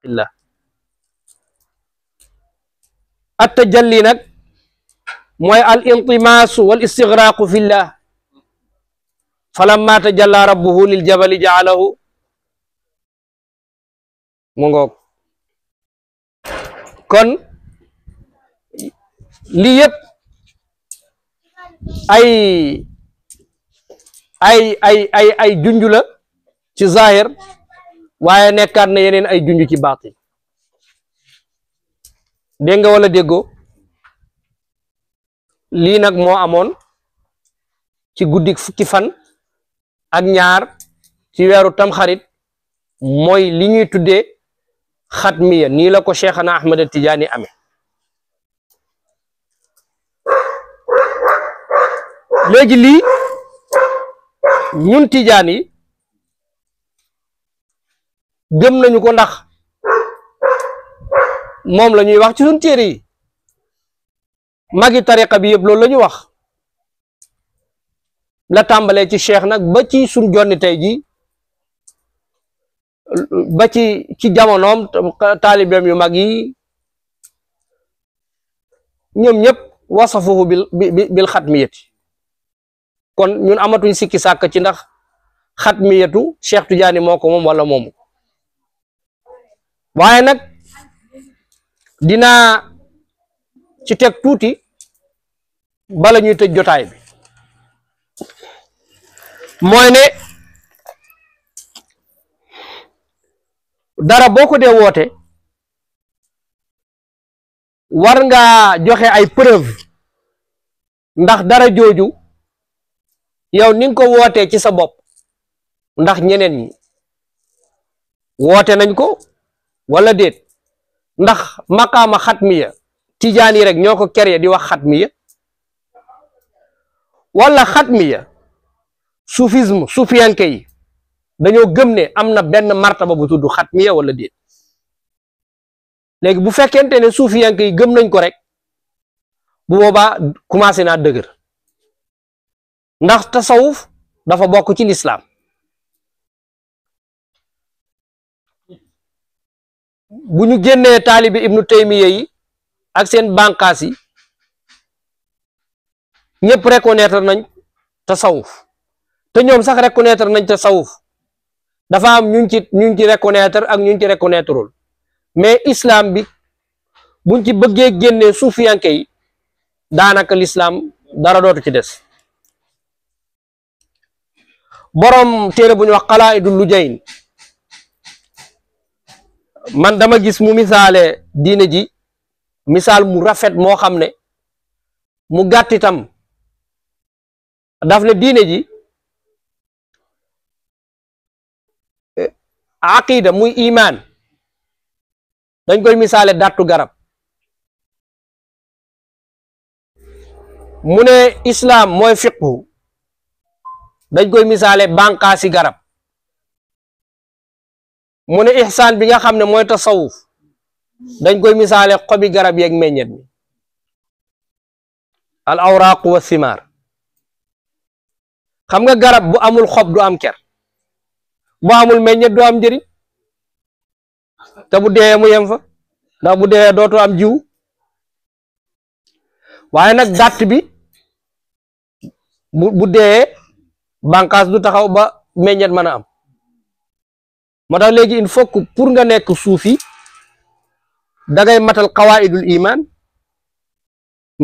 xalqillah. at-tajalli nag mooy al intimaasu wal istigraaqu fillah falamma tajalla rabbuhu lil jabali ja'alahu mu ngoog. kon lii yëpp ay junju la ci zahir waaye nekkaat na yeneen ay junju ci baatin. dégg nga wala déggoo? lii nag moo amoon ci guddi fukki fan ak ñaar ci weeru tamxarit mooy li ñuy tuddee xatmiya. nii la ko Cheikhana Ahmad Tijaani amee. léegi lii ñun tijaan yi gëm nañu ko ndax moom la ñuy wax ci suñ téere yi. magi tariqa bi yëpp loolu la ñu wax. la tàmbalee ci cheikh nag ba ci suñ jonni tey ji ba ci jamonoom taalibeem yu mag yi ñoom ñëpp wasafuhu bil xatmiyati. kon ñun amatuñ sikki sàkk ci ndax xatmiyatu Cheikh Tidiane moo ko moom wala moomu. waaye nag dinaa ci teg tuuti bala ñuy tëj jotaay bi. mooy ne dara boo ko dee woote war nga joxe ay preuve ndax dara jooju yow ni nga ko wootee ci sa bopp ndax ñeneen ñi woote nañ ko wala déet. ndax maqaama xatmiya tijaan yi rek ñoo ko créé di wax xatmiya, wala xatmiya soufisme suufiyanke yi dañoo gëm ne am na benn martaba bu tudd xatmiya wala déet. léegi bu fekkente ne suufiyanke yi gëm nañ ko rek bu boobaa commencé naa dëgër ndax tasawuf dafa bokk ci lislaam. bu ñu génnee taalibi ibnu taymiya yi ak seen bànqaas yi ñëpp reconnaître nañ tasawuf te ñoom sax reconnaître nañ tasawuf. dafa am ñu ci reconnaître ak ñu ci reconnaîtreul mais islam bi buñ ci bëggee génnee suufiyanke yi daanaka l'islam dara dootu ci des. borom téere bu ñu wax Qalaaidul Lujayn man dama gis mu misaale diine ji misaal mu rafet moo xam ne mu gàtt itam. daf ne diine ji aqida muy imaan dañ koy misaale dattu garab. mu ne islam mooy fiqhu dañ koy misaale bànqaasi garab. mu ne ihsaan bi nga xam ne mooy tasawuf dañ koy misaale xobi garab yeeg meññet mi al awraq wa simaar. xam nga garab bu amul xob du am ker, bu amul meññet du am njëriñ, te bu dee mu yem fa ndax bu dee dootu am jiw. waaye nag dàtt bi bu dee bànqaas du taxaw ba meññet mën a am. moo tax léegi il faut que pour nga nekk suufi dangay matal qawaidul iman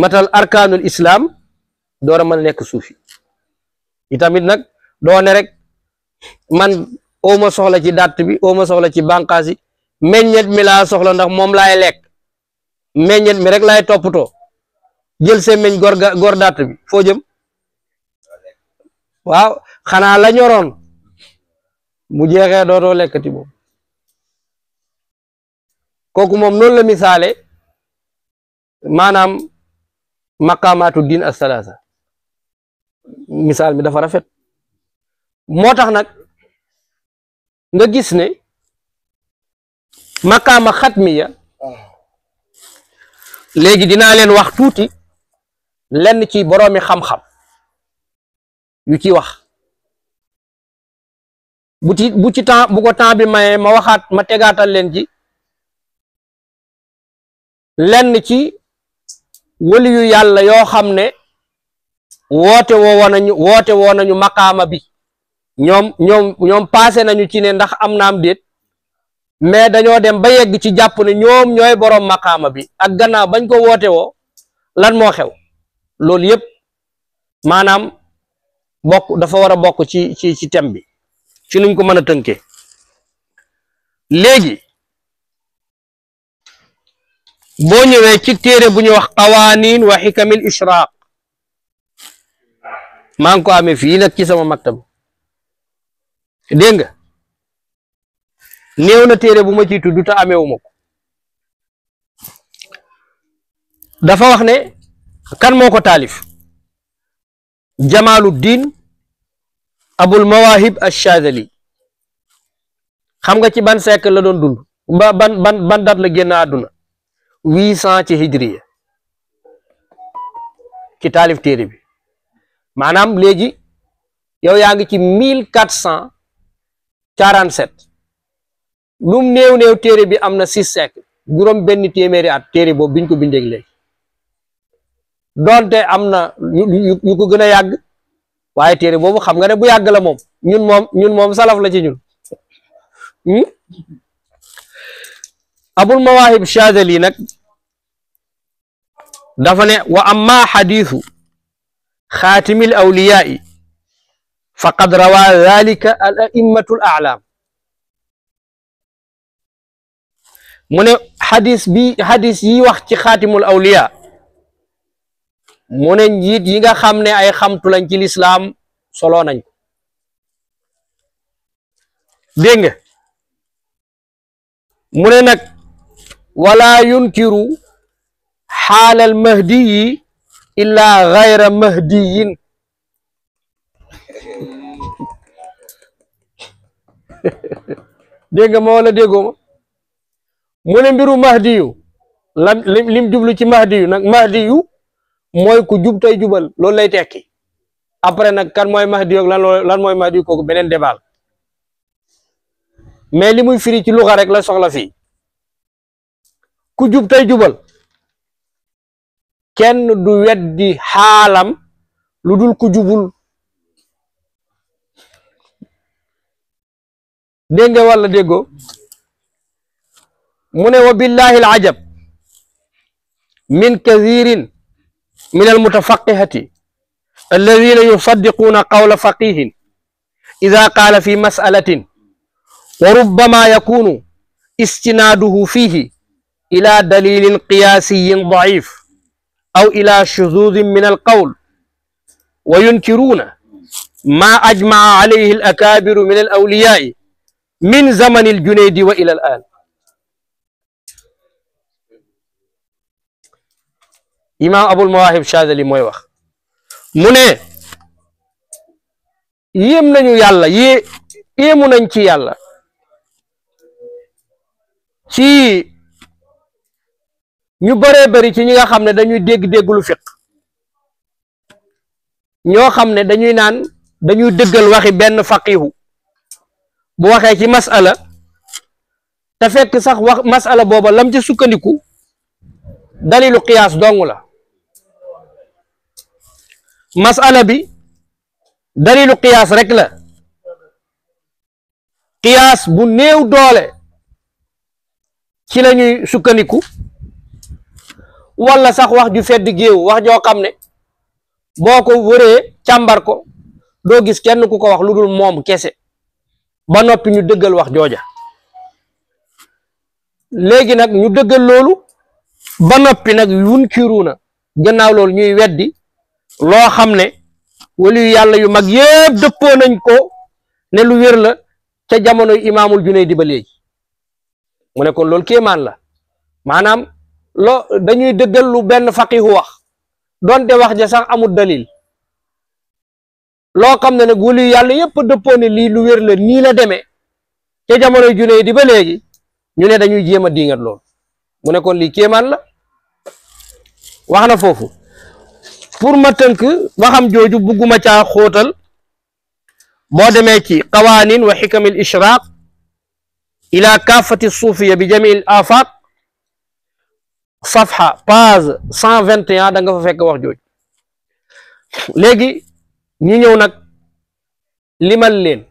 matal arkaanul islam door a mën a nekk suufi. itamit nag doo ne rek man ooma soxla ci dàtt bi ooma soxla ci bànqaas yi meññet mi laa soxla ndax moom laay lekk meññet mi rek laay toppatoo jël semeñ gor dàtt bi foo jëm. waaw xanaa la ñoroon mu jeexee dootoo lekkati moom. kooku moom noonu la misaale maanaam maqaamaatu diin as-salaasa. misaal mi dafa rafet. moo tax nag nga gis ne maqaama xatmiya léegi dinaa leen wax tuuti lenn ci boroomi xam-xam yu ci wax bu ko temps bi mayee ma waxaat ma tegaatal leen ci lenn ci waliyu yàlla yoo xam ne woote woo nañu maqaama bi ñoom passé nañu ci ne ndax am na am déet mais dañoo dem ba yegg ci jàpp ne ñoom ñooy borom maqaama bi ak gannaaw bañ ko woote woo lan moo xew loolu yëpp maanaam dafa war a bokk ci thème bi ci nuñ ko mën a tënkee léegi boo ñëwee ci téere bu ñuy wax qawanin wa xikamil ishraq maa ngi ko amee fii nag ci sama maktab dégg nga néew na téere bu ma ciy tudd te ameewuma ko dafa wax ne kan moo ko taalif Jamaluddin Abul Mawahib Ash-Shadhili xam nga ci ban siècle la doon dund ban date la génn àdduna 800 ci hijriya ci taalif téere bi maanaam léegi yow yaa ngi ci 1447 lum néew téere bi am na 6 siècle juróom benn téeméeri at téere boobu biñ ko bindeeg léegi donte am na yu ko gën a yàgg waaye téere boobu xam nga ne bu yàgg la moom ñun moom salaf la ci ñun Abul Mawahib Shadhili nag dafa ne wa amma xadiisu xaatimil awliyaai faqad rawaa dhalika al a'immatu al a'lam mu ne xadis yi wax ci xaatimul awliya mu ne njiit yi nga xam ne ay xamtu lañ ci lislaam solo nañ ko dégg nga mu ne nag wala yunkiru xaalal mahdiyi illa gayra mahdiyin dégg nga ma wala déggoo ma mu ne mbiru mahdiyu lim jublu ci mahdiyu nag mahdiyu mooy ku jub tey jubal loolu lay tekki après nag kan mooy mahdiyu ak lan mooy mahdiyu kooku beneen débat mais li muy firi ci luxa rek la soxla fii ku jub tey jubal kenn du weddi xaalam lu dul ku jubul dégg nga wala déggoo mu ne wa billahi al ajab min kathirin min al mutafaqihati alladhina yusaddiquna qawla faqihin idha qala fi mas'alatin wa rubbama yakunu istinaduhu fihi ila dalilin qiyasiyyin da'if aw ila shuzuzin min al qawl wa yunkiruna ma ajma'a alayhi al akabiru min al awliya'i min zaman al junaydi wa ila al an imam Abul Mawahib Shadhili mooy wax mu ne yéem nañu yàlla yéemu nañ ci yàlla ci ñu bëree bëri ci ñi nga xam ne dañuy dégg lu fiq ñoo xam ne dañuy naan dañuy dëggal waxi benn faqihu bu waxee ci masala te fekk sax wax masala booba lam ci sukkandiku dalilu qiyaas dong la masala bi dalilu qiyaas rek la qiyaas bu néew doole ci la ñuy sukkandiku wala sax wax ju fedd géew wax joo xam ne boo ko wëree càmbar ko doo gis kenn ku ko wax lu dul moom kese ba noppi ñu dëggal wax jooja léegi nag ñu dëggal loolu ba noppi nag yunkiruuna gannaaw loolu ñuy weddi loo xam ne waliyu yàlla yu mag yépp dëppoo nañ ko ne lu wér la ca jamonoy imaamul Junaydi ba léegi mu ne kon loolu kéemaan la maanaam dañuy dëggal lu benn faqihu wax donte wax ja sax amul dalil loo xam ne nag waliyu yàlla yépp dëppoo ne lii lu wér la nii la demee ca jamonoy Junaydi ba léegi ñu ne dañuy jéem a diingat loolu mu ne kon lii kéemaan la wax na foofu pour ma tënk waxam jooju bugguma caa xóotal boo demee ci qawanin wa xikamil ishraq ila kaafati suufiya bi jamil afaq safha page 121 da nga fa fekk wax jooj léegi ñu ñëw nag limal leen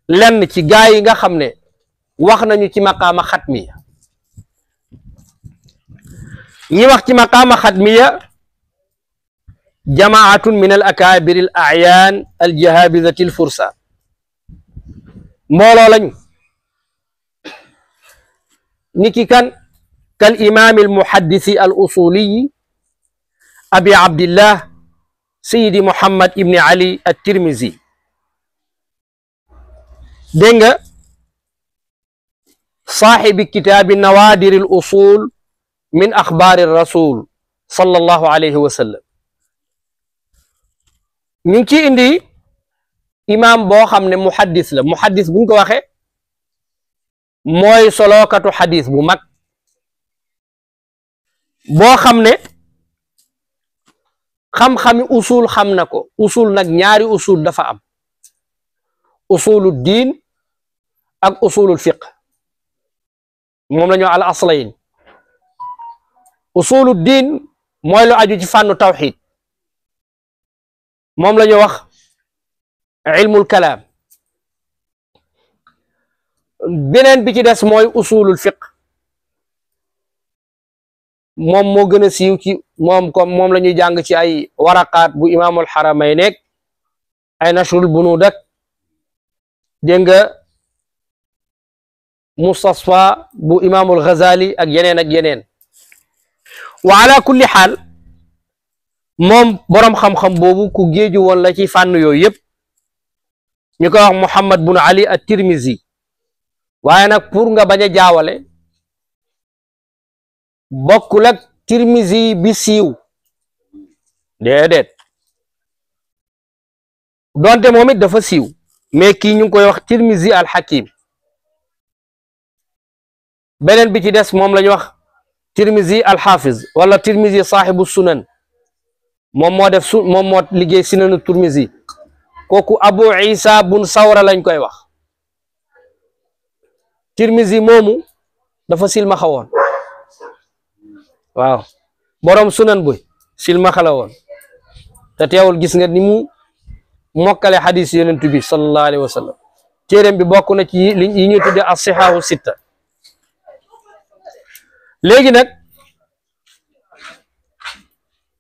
lenn ci gaa yi nga xam ne wax nañu ci maqaama xatmiya ñi wax ci maqaama xatmiya jamaatun min al akaabir al a'yaan al jahabizati al fursa mbooloo lañu niki kan kal imam al muhaddisi al usuliyi abi abdillah sayidi muhammad ibni ali at tirmizi dégg nga saaxibi kitaabi nawaadir al usul min axbaari rasul sallallahu alayhi wa sallam ñu ngi ci indi imam boo xam ne muhaddis la muhaddis buñ ko waxe mooy solookatu xadis bu mag boo xam ne xam-xami usul xam na ko usul nag ñaari usul dafa am usulu diin ak usulul fiq moom la ñu al aslayn usulu diin mooy lu aju ci fànnu tawxid moom la ñu wax ilmul kalaam beneen bi ci des mooy usulul fiq moom moo gën a siiw ci moom comme moom la ñuy jàng ci ay waraqaat bu imaamul xaramay nekk ay nashrul bunuud ak dégg nga mustasfa bu imaamul Ghazali ak yeneen wa ala kulli xaal moom boroom xam-xam boobu ku géeju woon la ci fànn yooyu yëpp ñu koy wax Muhammad bun Ali at-Tirmizi waaye nag pour nga bañ a jaawale bokkul ak Tirmizi bi siiw déedéet donte moom it dafa siiw mais kii ñu ngi koy wax Tirmizi al-Hakim beneen bi ci des moom la ñu wax Tirmizi al-Hafiz wala Tirmizi saaxibu sunan moom moo liggéey sunanu Tirmizi kooku Abu Isa bun Sawra lañ koy wax Tirmizi moomu dafa silmaxa woon waaw boroom sunan buy silmaxa la woon te teewul gis nga ni mu mokkale xadis yonent bi sallallahu alayhi wa sallam téeréem bi bokk na ci yi ñu tudde as-sihaahu sitta léegi nag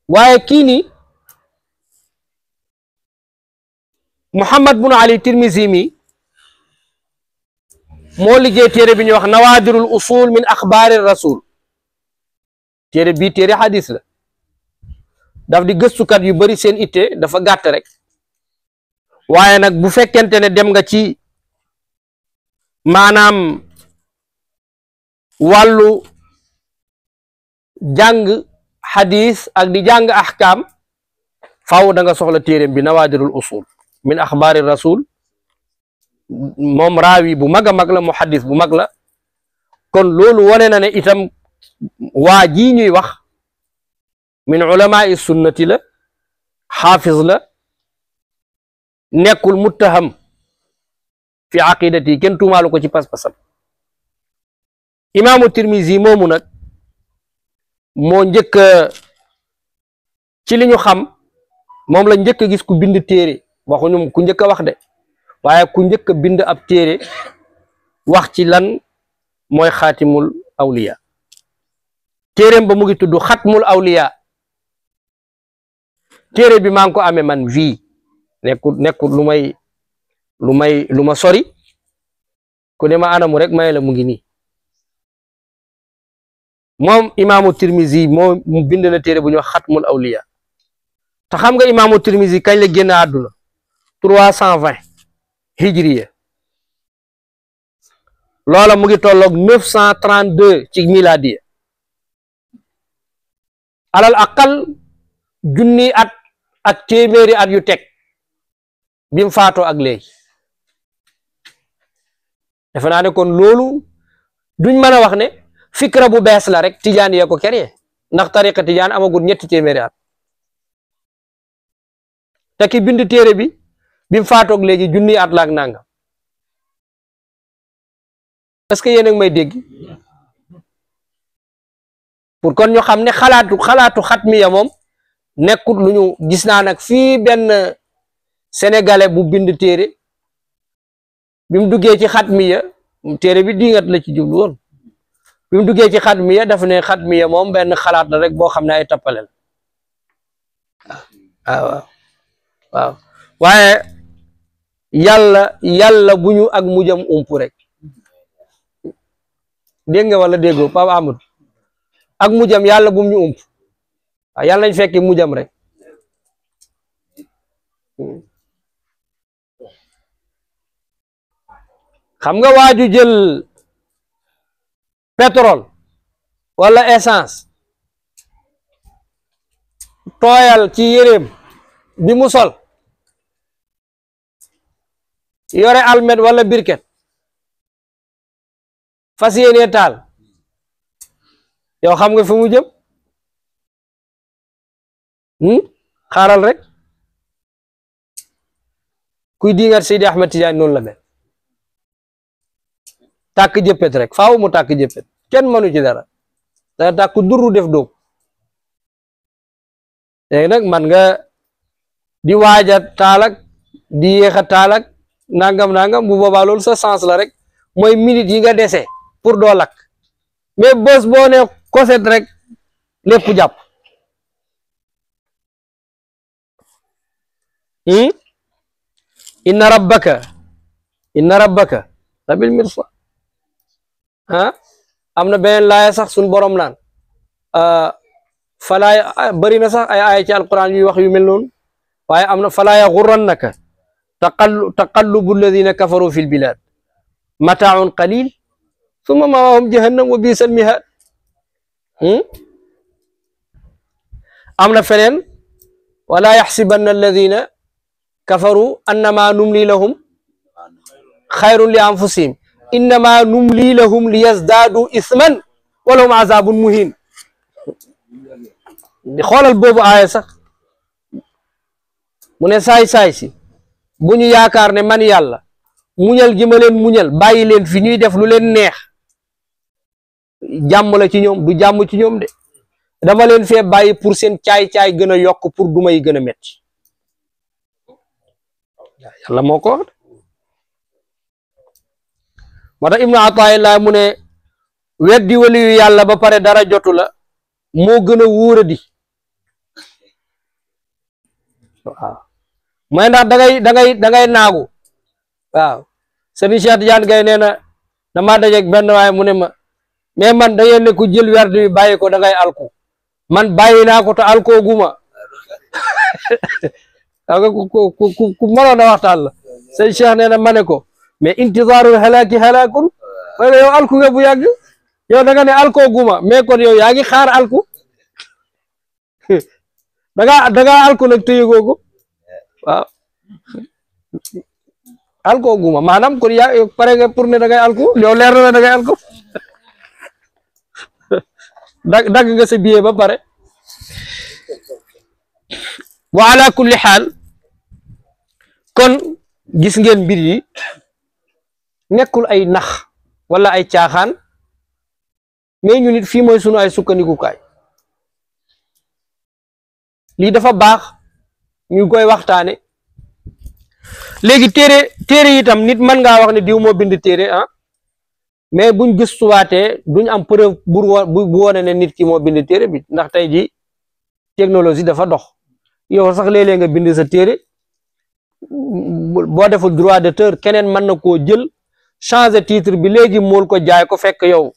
waaye kii ni Muhammad bun Ali Tirmizi mi moo liggéey téere bi ñuy wax nawaadirul usul min axbaari rasul téere bii téere xadis la daf di gëstukat yu bari seen itte dafa gàtt rek waaye nag bu fekkente ne dem nga ci maanaam wàllu jàng xadis ak di jàng axkaam faaw da nga soxla téereem bi nawaadirul usul min axbaari rasul moom raawi bu mag a mag la muhaddis bu mag la kon loolu wane na ne itam waa ji ñuy wax min ulamaai sunnati la xaafiz la nekkul muttaham fi aqidati kenn tuumaalu ko ci pas-pasam imaamu Tirmizi moomu nag moo njëkk ci li ñu xam moom la njëkk a gis ku bind téere waxuñu ku njëkk a wax de waaye ku njëkk a bind ab téere wax ci lan mooy xaatimul awliya téereem ba mu ngi tudd xatmul awliya téere bi maa ngi ko amee man vie nekkul lu ma sori ku ne ma anamu rek may la mu ngi nii moom imaamu Tirmizi moo bind na téere bu ñuy wax xatmul awliya te xam nga imaamu Tirmizi kañ la génn àdduna 320 hijriya loola mu ngi tolloog 932 ci miladiya alal aqal junni at ak téeméeri at yu teg bi mu faatoo ak léegi defe naa ne kon loolu duñ mën a wax ne fikra bu bees la rek tijaan yee ko créé ndax tariqa tijaan amagul ñetti téeméeri at te ki bind téere bi mu faatoog léegi junni at laak nangam est-ce que yéen a ngi may dégg pour kon ñu xam ne xalaatu xatmiya moom nekkut lu ñu gis naa nag fii benn sénégalais bu bind téere bi mu duggee ci xatmiya téere bi dingat la ci jublu woon bi mu duggee ci xatmiya daf ne xatmiya moom benn xalaat la rek boo xam ne ay tappale la waaw waaw waaye yàlla bu ñu ak mujjam ump rek dégg nga wala déggoo Pape Amadou ak mujjam yàlla bu mu ñu ump waaw yàlla nañ fekki mujjam rek xam nga waaju jël pétrole wala essence tooyal ci yéreem bi mu sol yore almet wala birket fas yéene taal yow xam nga fi mu jëm xaaral rek kuy dingat Seydi Ahmed Tidiane noonu la mel tàkk jëppet rek faaw mu tàkk jëppet kenn mënu ci dara da tàkk duru def doog léegi nag man nga di waaja taalak di yéexa taalak nangam bu boobaa loolu sa sens la rek mooy minute yi nga dese pour doo lakk mais bés boo ne koset rek lépp jàpp inna rabbaka labil mirsad am na beneen laaya sax suñ borom naan falaa bëri na sax ay aaya ci alquran yuy wax yu mel noonu waaye am na falaa yaxurrannaka taqallubu alladina kafaru fi lbilad mataaun qalil summa mawaahum jahannam wa biisal mihaad am na feneen wala yaxsibanna alladina kafaru annama numli lahum xayrun li anfusihim innama numli lahum li yazdaadu isman wa lahum azabun muhin xoolal boobu aaya sax mu ne saay-saay si bu ñu yaakaar ne man yàlla muñal gi ma leen muñal bàyyi leen fi ñuy def lu leen neex jàmm la ci ñoom du jàmm ci ñoom de dama leen fee bàyyi pour seen caay-caay gën a yokk pour du may gën a metti yàlla moo ko wax moo tax ibnu ataillah mu ne weddi waliyu yàlla ba pare dara jotu la moo gën a wóoradi waaw mooy ndax da ngay naagu waaw Serigne Cheikh Tidiane Gaye nee na damaa dajeeg benn waaye mu ne ma mais man da ngeen ne ku jël werd bi bàyyi ko da ngay alku man bàyyi naa ko te alkoo guma ku mënoon a waxtaan la Serigne Cheikh nee na ma ne ko mais intizaarul halaaki halaakun wala yow alku nga bu yàgg yow da nga ne alkoo guma mais kon yow yaa ngi xaar alku da nga alku nag te yëgoo ko waaw alkoo guma maanaam kon yaa pare nga pour ne da ngay alku yow leer na da ngay alku dagg nga sa billet ba pare wa ala kulli xaal kon gis ngeen mbir yi nekkul ay nax wala ay caaxaan mais ñu nit fii mooy sunu ay sukkandikukaay lii dafa baax ñu koy waxtaane léegi téere itam nit mën ngaa wax ne diw moo bind téere mais buñ gëstuwaatee duñ am preuve bu wone ne nit ki moo bind téere bi ndax tey ji technologie dafa dox yow sax léeg-léeg nga bind sa téere boo deful droit d'auteur keneen mën na koo jël changer titre bi léegi mool ko jaay ko fekk yow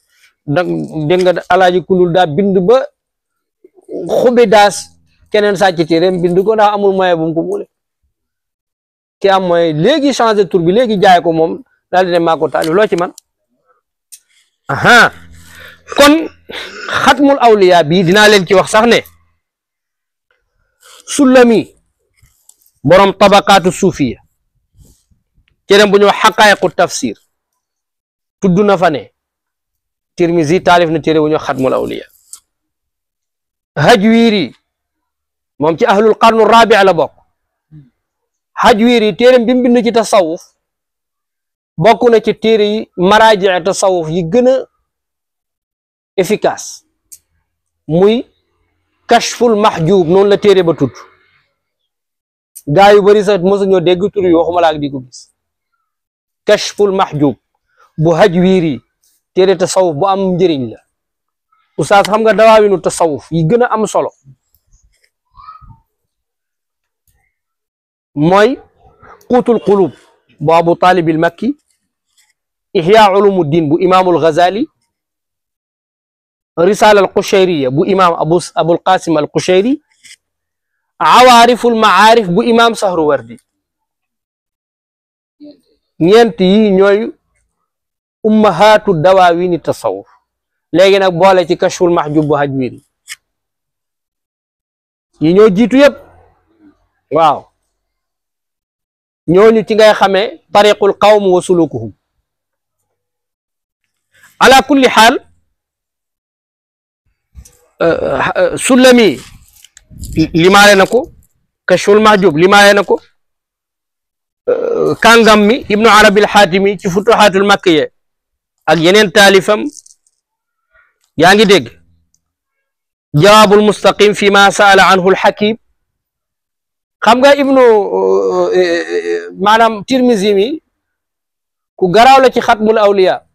da dégg nga alaaji kulul daa bind ba xubi daas keneen sàcc téereem bind ko ndax amul moyen bu mu ko muule ki am moyen léegi changer tur bi léegi jaay ko moom daal di ne maa ko taalif loo ci man kon xatmul awliya bi dinaa leen ci wax sax ne Sulami borom tabaqaatu suufiya téereem bu ñu wax xaqaayiqu tafsir tudd na fa ne Tirmizi taalif na téere bu ñu wax xatmul awliya Hajwiri moom ci ahlul qarnu rabi la bokk Hajwiri téereem bi mu bind ci tasawuf bokk na ci téere yi maraaji tasawuf yi gën a efficace muy kashful mahjub noonu la téere ba tudd gaa yu bari sax mosuñoo dégg tur yi waxuma laa di ko gis kashful mahjub bu Hajwiri téere tasawuf bu am njëriñ la oustaz xam nga dawaawinu tasawuf yi gën a am solo mooy quutul qulub bu Abu Talib al Makki ihya ulumuddin bu imaamul Ghazali risala al Qushayriya bu imaam Abul Qasim al Qushayri awaariful maarif bu imaam Sahrawardi ñeent yi ñooy ummahaatu dawaawini tasawuf léegi nag boole ci kashful mahjub bu Hajwiri yi ñoo jiitu yëpp waaw ñooñu ci ngay xamee tariqul qawm wa sulukuhum ala kulli xaal Sulami limaale na ko kashful mahjub limaale na ko kàngam mi ibnu arabi al-Xaatimi ci futuxaatul makkiya ak yeneen taalifam yaa ngi dégg jawaabul mustaqim fi ma saala anhu al-Hakim xam nga ibnu maanaam Tirmizi mi ku garaaw la ci xatmul awliya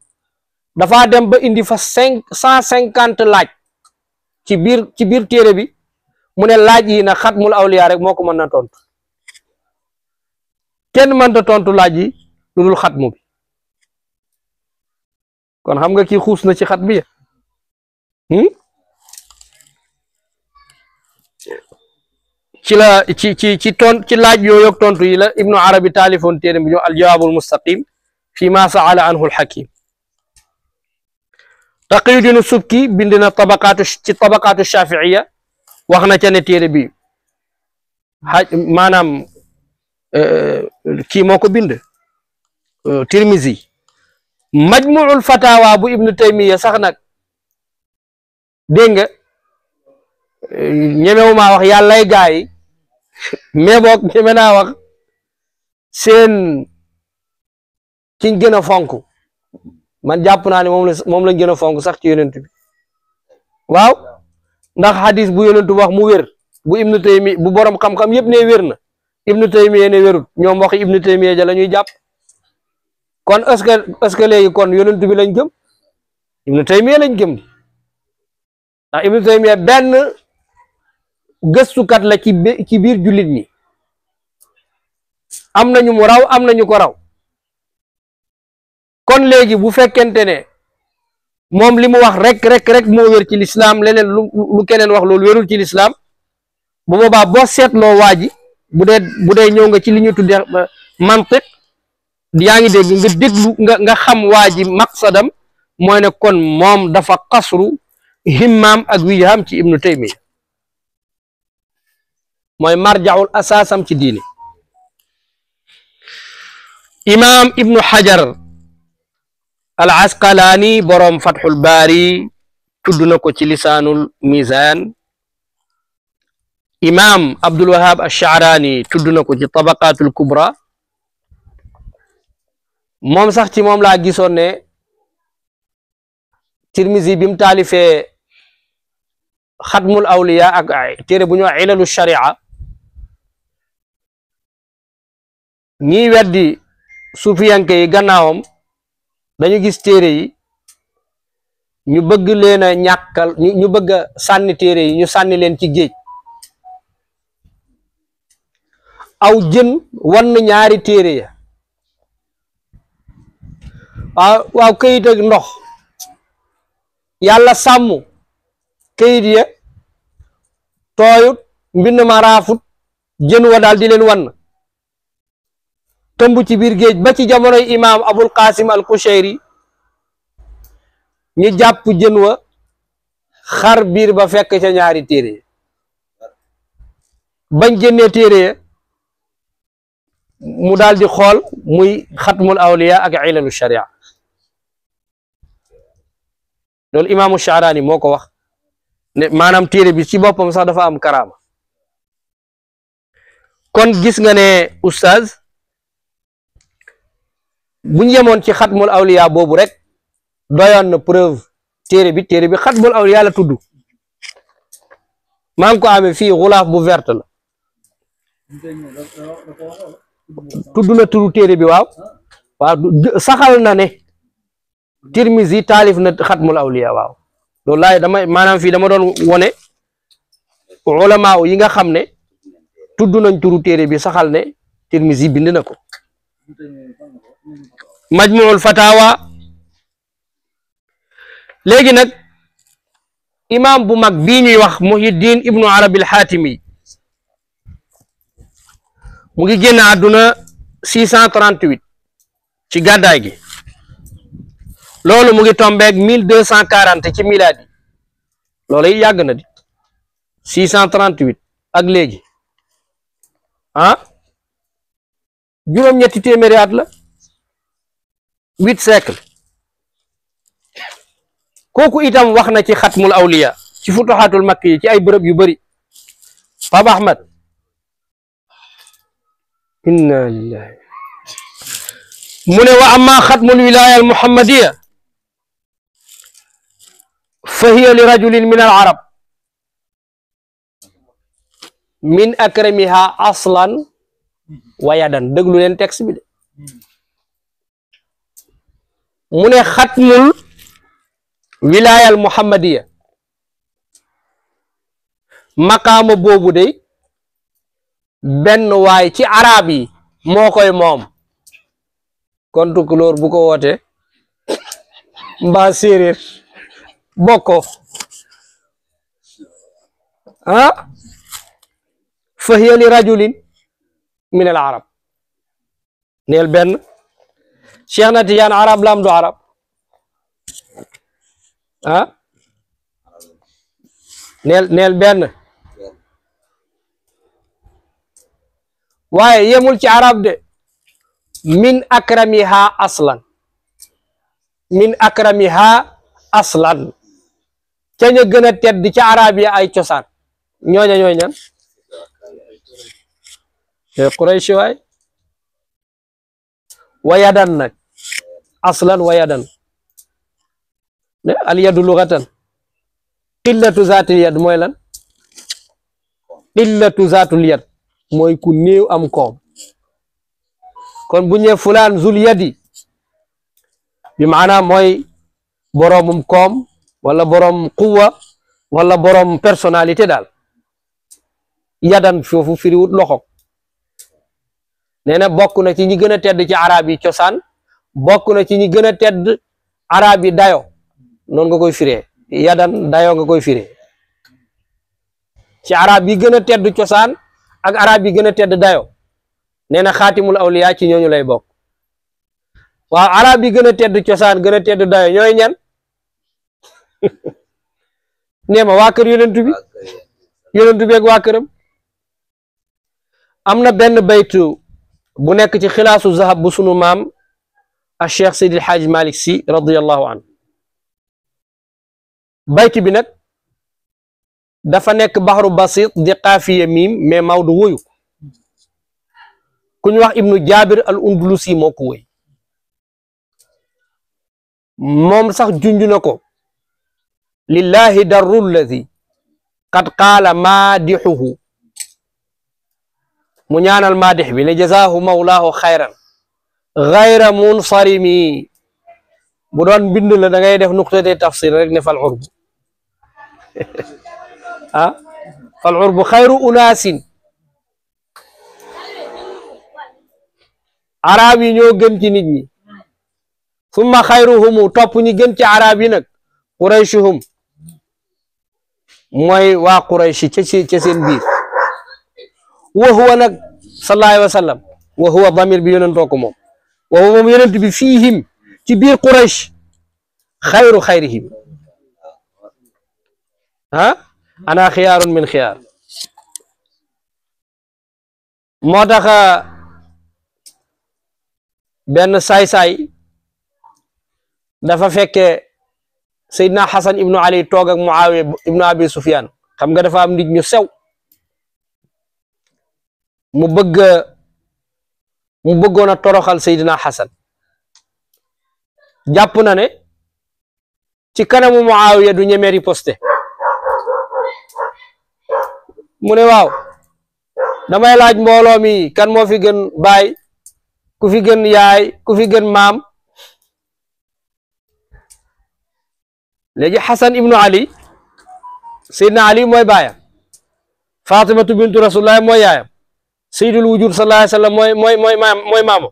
dafa dem ba indi fa 150 laaj ci biir téere bi mu ne laaj yi nag xatmul awliya rek moo ko mën na tontu kenn mënta tontu laaj yi lu dul xatmu bi kon xam nga kii xuus na ci xat bi ci laaj yooyu ak tontu yi la ibnu arabi taalifoon téere bi ñu al jawaabul mustaqim fi ma saala anhu al hakim Taqiyuddin Subki bind na tabaqaatu shafiiya wax na ca ne téere bi maanaam kii moo ko bind Tirmizi majmuul fatawa bu ibnu Taymiya sax nag dégg nga ñemewuma wax yàllay gaa yi mais boog ñeme naa wax seen kiñ gën a fonk man jàpp naa ne moom lañ gën a fonk sax ci yonent bi waaw ndax hadis bu yonent wax mu wér bu ibnu Taymiya bu borom xam-xam yëpp ne wér na ibnu Taymiya ne wérut ñoom wax ibnu Taymiya ja la ñuy jàpp kon est-ce que léegi kon yonent bi lañ gëm ibnu Taymiya lañ gëm ndax ibnu Taymiya benn gëstukat la ci biir jullit ñi am nañu mu raw am nañu ko raw kon léegi bu fekkente ne moom li mu wax rek moo wér ci lislaam leneen lu keneen wax loolu wérul ci lislaam bu boobaa boo seetloo waa ji bu dee ñëw nga ci li ñu tuddee mantiq yaa ngi dégg nga déglu nga xam waa ji maqsadam mooy ne kon moom dafa qasru himmaam ak wijham ci ibnu Taymiya mooy marjaul asaasam ci diine imam ibnu Hajar al Asqalaani boroom Fathul Baari tudd na ko ci lisaanul mizaan imam Abdul Wahab ash-Sha'rani tudd na ko ci tabaqaatul kubra moom sax ci moom laa gisoon ne Tirmizi bi mu taalifee xatmul awliya ak téere bu ñu wax ilalu sharia ñiy weddi sufiyanke yi gannaawam dañu gis téere yi ñu bëgg leen a ñàkkal ñu bëgg a sànni téere yi ñu sànni leen ci géej aw jën wan ñaari téere ya waaw këyit ak ndox yàlla sàmm këyit ya tooyut mbind ma raafut jën wa daal di leen wan tëmb ci biir géej ba ci jamonoy imaam Abul Qasim al Qushayri ñu jàpp jën wa xar biir ba fekk ca ñaari téere ya bañ génnee téere ya mu daal di xool muy xatmul awliya ak ilalu sharia loolu imaamu Sha'rani moo ko wax ne maanaam téere bi ci boppam sax dafa am karaama kon gis nga ne oustaz buñ yemoon ci xatmul awliya boobu rek doyoon na preuve téere bi xatmul awliya la tudd maa ngi ko amee fii xulaaf bu verte la tudd na turu téere bi waaw saxal na ne Tirmizi taalif na xatmul awliya waaw loolu laay maanaam fii dama doon wone ulama yi nga xam ne tudd nañ turu téere bi saxal ne Tirmizi bind na ko majmuul fatawa léegi nag imam bu mag bii ñuy wax Muhyiddin ibnu Arabi al-Hatimi mu ngi génn àdduna 638 ci gàddaay gi loolu mu ngi tombeeg 1240 ci miladi loolu yi yàgg na di 638 ak léegi juróom-ñetti téeméeri at la 8 siècle kooku itam wax na ci xatmul awliya ci futuxaatul makki yi ci ay bërëb yu bari Papa Ahmad inna lillahi mu ne wa amma xatmul wilaya al muhammadiya fa hiya li rajulin min al arab min akramiha aslan wa yadan déglu leen texte bi de mu ne xatmul wilaya al muhammadiya maqaama boobu de benn waay ci arab yi moo koy moom kon tukulóor bu ko woote mbaa séeréer bokko fa hiya li rajulin min al arab neel benn Cheikh na Tijaan arab lam du arab neel benn waaye yemul ci arab de min akramiha aslan min akramiha aslan ca ña gën a tedd ci arab yi ay cosaan ñooña ñooy ñan Quraysh waay wayadan nag aslan wayadan al yadu lugatan qillatu zaatil yad mooy lan qillatu zaatul yad mooy ku néew am koom kon bu ñëwee fulaan zul yadi bi maanaam mooy boroomum koom wala boroom quwa wala boroom personnalité daal yadan foofu firiwut loxo nee na bokk na ci ñi gën a tedd ci arab yi cosaan bokk na ci ñi gën a tedd arab yi dayo noonu nga koy firee yadan dayo nga koy firee ci arab yi gën a tedd cosaan ak arab yi gën a tedd dayo nee na xaatimul awliya ci ñooñu lay bokk waaw arab yi gën a tedd cosaan gën a tedd dayo ñooy ñan nee ma waa kër yonentu bi ak waa këram am na benn baytu bu nekk ci xilaasu zahab bu sunu maam a cheikh Seydil Hadji Malick Sy radiyallahu anhu bayti bi nag dafa nekk baxru basit di xaafiya miim mais Maodo woyu ku ñu wax ibnu Jabir al Undulusi moo ko woy moom sax junj na ko lillahi darru lladi qad qaala maadixuhu mu ñaanal maadix bi ne jazaahu mawlaahu xayran gayra munsarimi bu doon bind la da ngay def nuqtate tafsir rek ne fal urbu fal urbu xayru unaasin arab yi ñoo gën ci nit ñi summa xayruhumu topp ñi gën ci arab yi nag qurayshuhum mooy waa quraysh ca seen biir wa huwa nag sallallahu alayhi wa sallam wa huwa damir bi yonentoo ko moom wa huwa moom yonent bi fiihim ci biir quraysh xayru xayrihim ana xiyaarun min xiyaar moo tax benn saay-saay dafa fekke Seydina Xasan ibnu Ali toog ak Muawiya ibnu Abi Sufyan xam nga dafa am nit ñu sew mu bëggoon a toroxal Seydina Xasan jàpp na ne ci kanamu Muawiya du ñeme riposte mu ne waaw damay laaj mbooloo mi kan moo fi gën baay ku fi gën yaay ku fi gën maam léegi Xasan ibnu Ali Seydina Ali mooy baayam Fatimatu bintu Rasulullah mooy yaayam Seydul wujud sallallahu alayhi wa sallam mooy maamam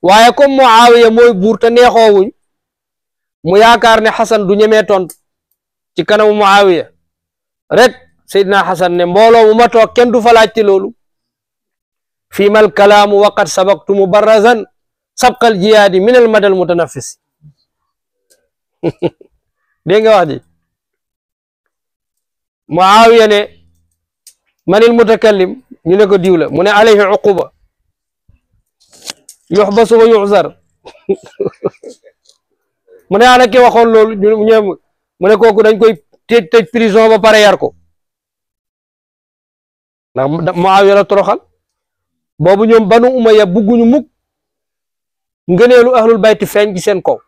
waaye comme Muawiya mooy buur te neexoowuñ mu yaakaar ne Xasan du ñemee tontu ci kanamu Muawiya rek Seydina Xasan ne mbooloo mu ma toog kenn du fa laajte loolu fii mal kalaamu waqad sabaqtu mubarrazan sabqal jiyaadi min al madal mutanafis dégg nga wax ji Muawiya ne manil mutakallim ñu ne ko diw la mu ne alayhi uquba yuxbasu wa yuxzar mu ne ana ki waxoon loolu ñoom mu ne kooku dañ koy tëj prison ba pare yar ko ndax Muawiya la toroxal boobu ñoom banu Umayya bugguñu mukk ngëneelu ahlul bayti feeñ ci seen kaw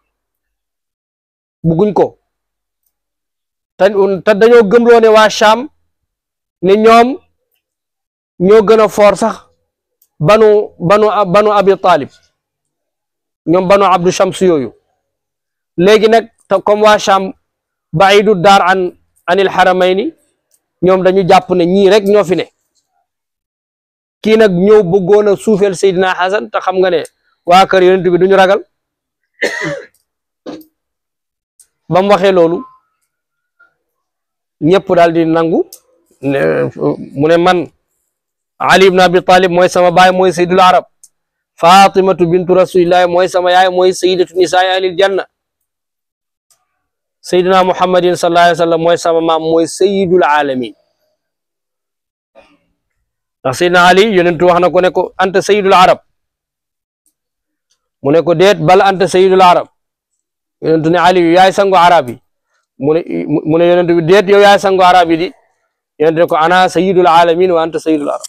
bugguñ ko te dañoo gëmloo ne waa Sham ne ñoom ñoo gën a foor sax banu Abi Talib ñoom banu Abdu Shams yooyu léegi nag comme waa Sham baidu daar anil haramayni ñoom dañu jàpp ne ñii rek ñoo fi ne kii nag ñëw bëggoon a suufeel Seydina Hasan te xam nga ne waa kër yonent bi duñu ragal ba mu waxee loolu ñëpp daal di nangu mu ne man Ali ibn Abi Talib mooy sama baay mooy sayyidul arab Fatimatu bintu rasulillahi mooy sama yaay mooy sayyidatu nisaai ahlil janna Seydina Muhammadin sallallahu alayhi wa sallam mooy sama maam mooy sayyidul alamin ndax Seydina Ali yonentu wax na ko ne ko anta sayyidul arab mu ne ko déet bal anta sayyidul arab yonentu ne Ali yaay sangu arab yi mu ne yonentu bi déet yow yaay sangu arab yi di yonentu ne ko ana sayyidul alamin wa anta sayyidul arab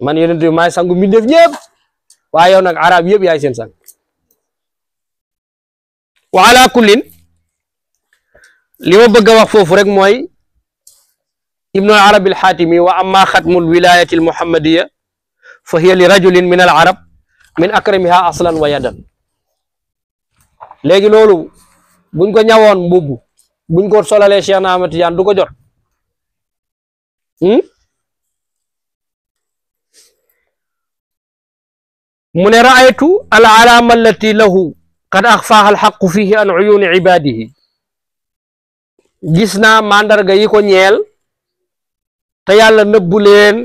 man yonentu bi maay sangu mbindeef ñëpp waaye yow nag arab yëpp yaay seen sang wa ala kullin li ma bëgg a wax foofu rek mooy ibnu al arabi al xaatimi wa amma xatmu al wilayati al muhammadiya fa hiya li rajulin min al arab min akramiha aslan wa yadan léegi loolu buñ ko ñawoon mbubb buñ ko solalee Cheikh na Ahmad Tijaan du ko jot mu ne raaytu al alaama allati lahu qad axfaaha al xaqu fihi an uyuni ibadihi gis naa mandarga yi ko ñeel te yàlla nëbbu leen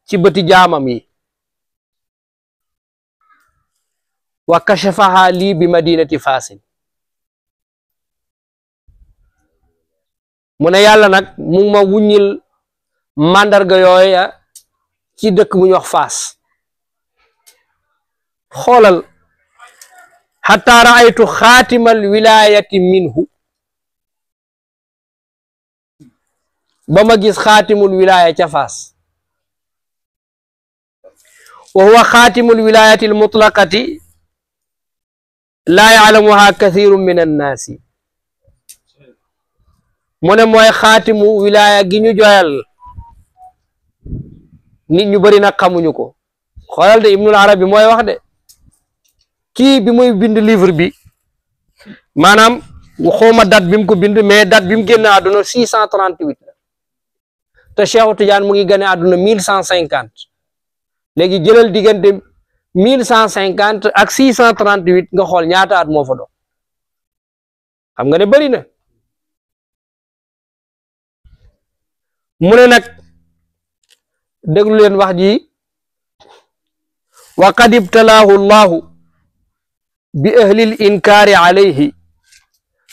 ci bëti jaamam yi wa kashafaha lii bi madinati Faasin mu ne yàlla nag mu ngi ma wuññil mandarga yooya ci dëkk bu ñu wax Faas xoolal xataa raaytu xaatimal wilayati minhu ba ma gis xaatimul wilaya ca Faas wa huwa xaatimul wilayati almutlaqati laa yaclamuha kathiru min annaasi mu ne mooy xaatimu wilaya gi ñu joyal nit ñu bari nag xamuñu ko xoolal de Ibnul Arabi mooy wax de kii bi muy bind livre bi maanaam xawma date bi mu ko bind mais date bi mu génn àdduna 638 la te Cheikh Tidiane mu ngi gane àdduna 1150 léegi jëlal diggante 1150 ak 638 nga xool ñaata at moo fa doon xam nga ne bari na mu ne nag déglu leen wax ji wa qad ibtalaahu llahu bi ahli l inkaari alayhi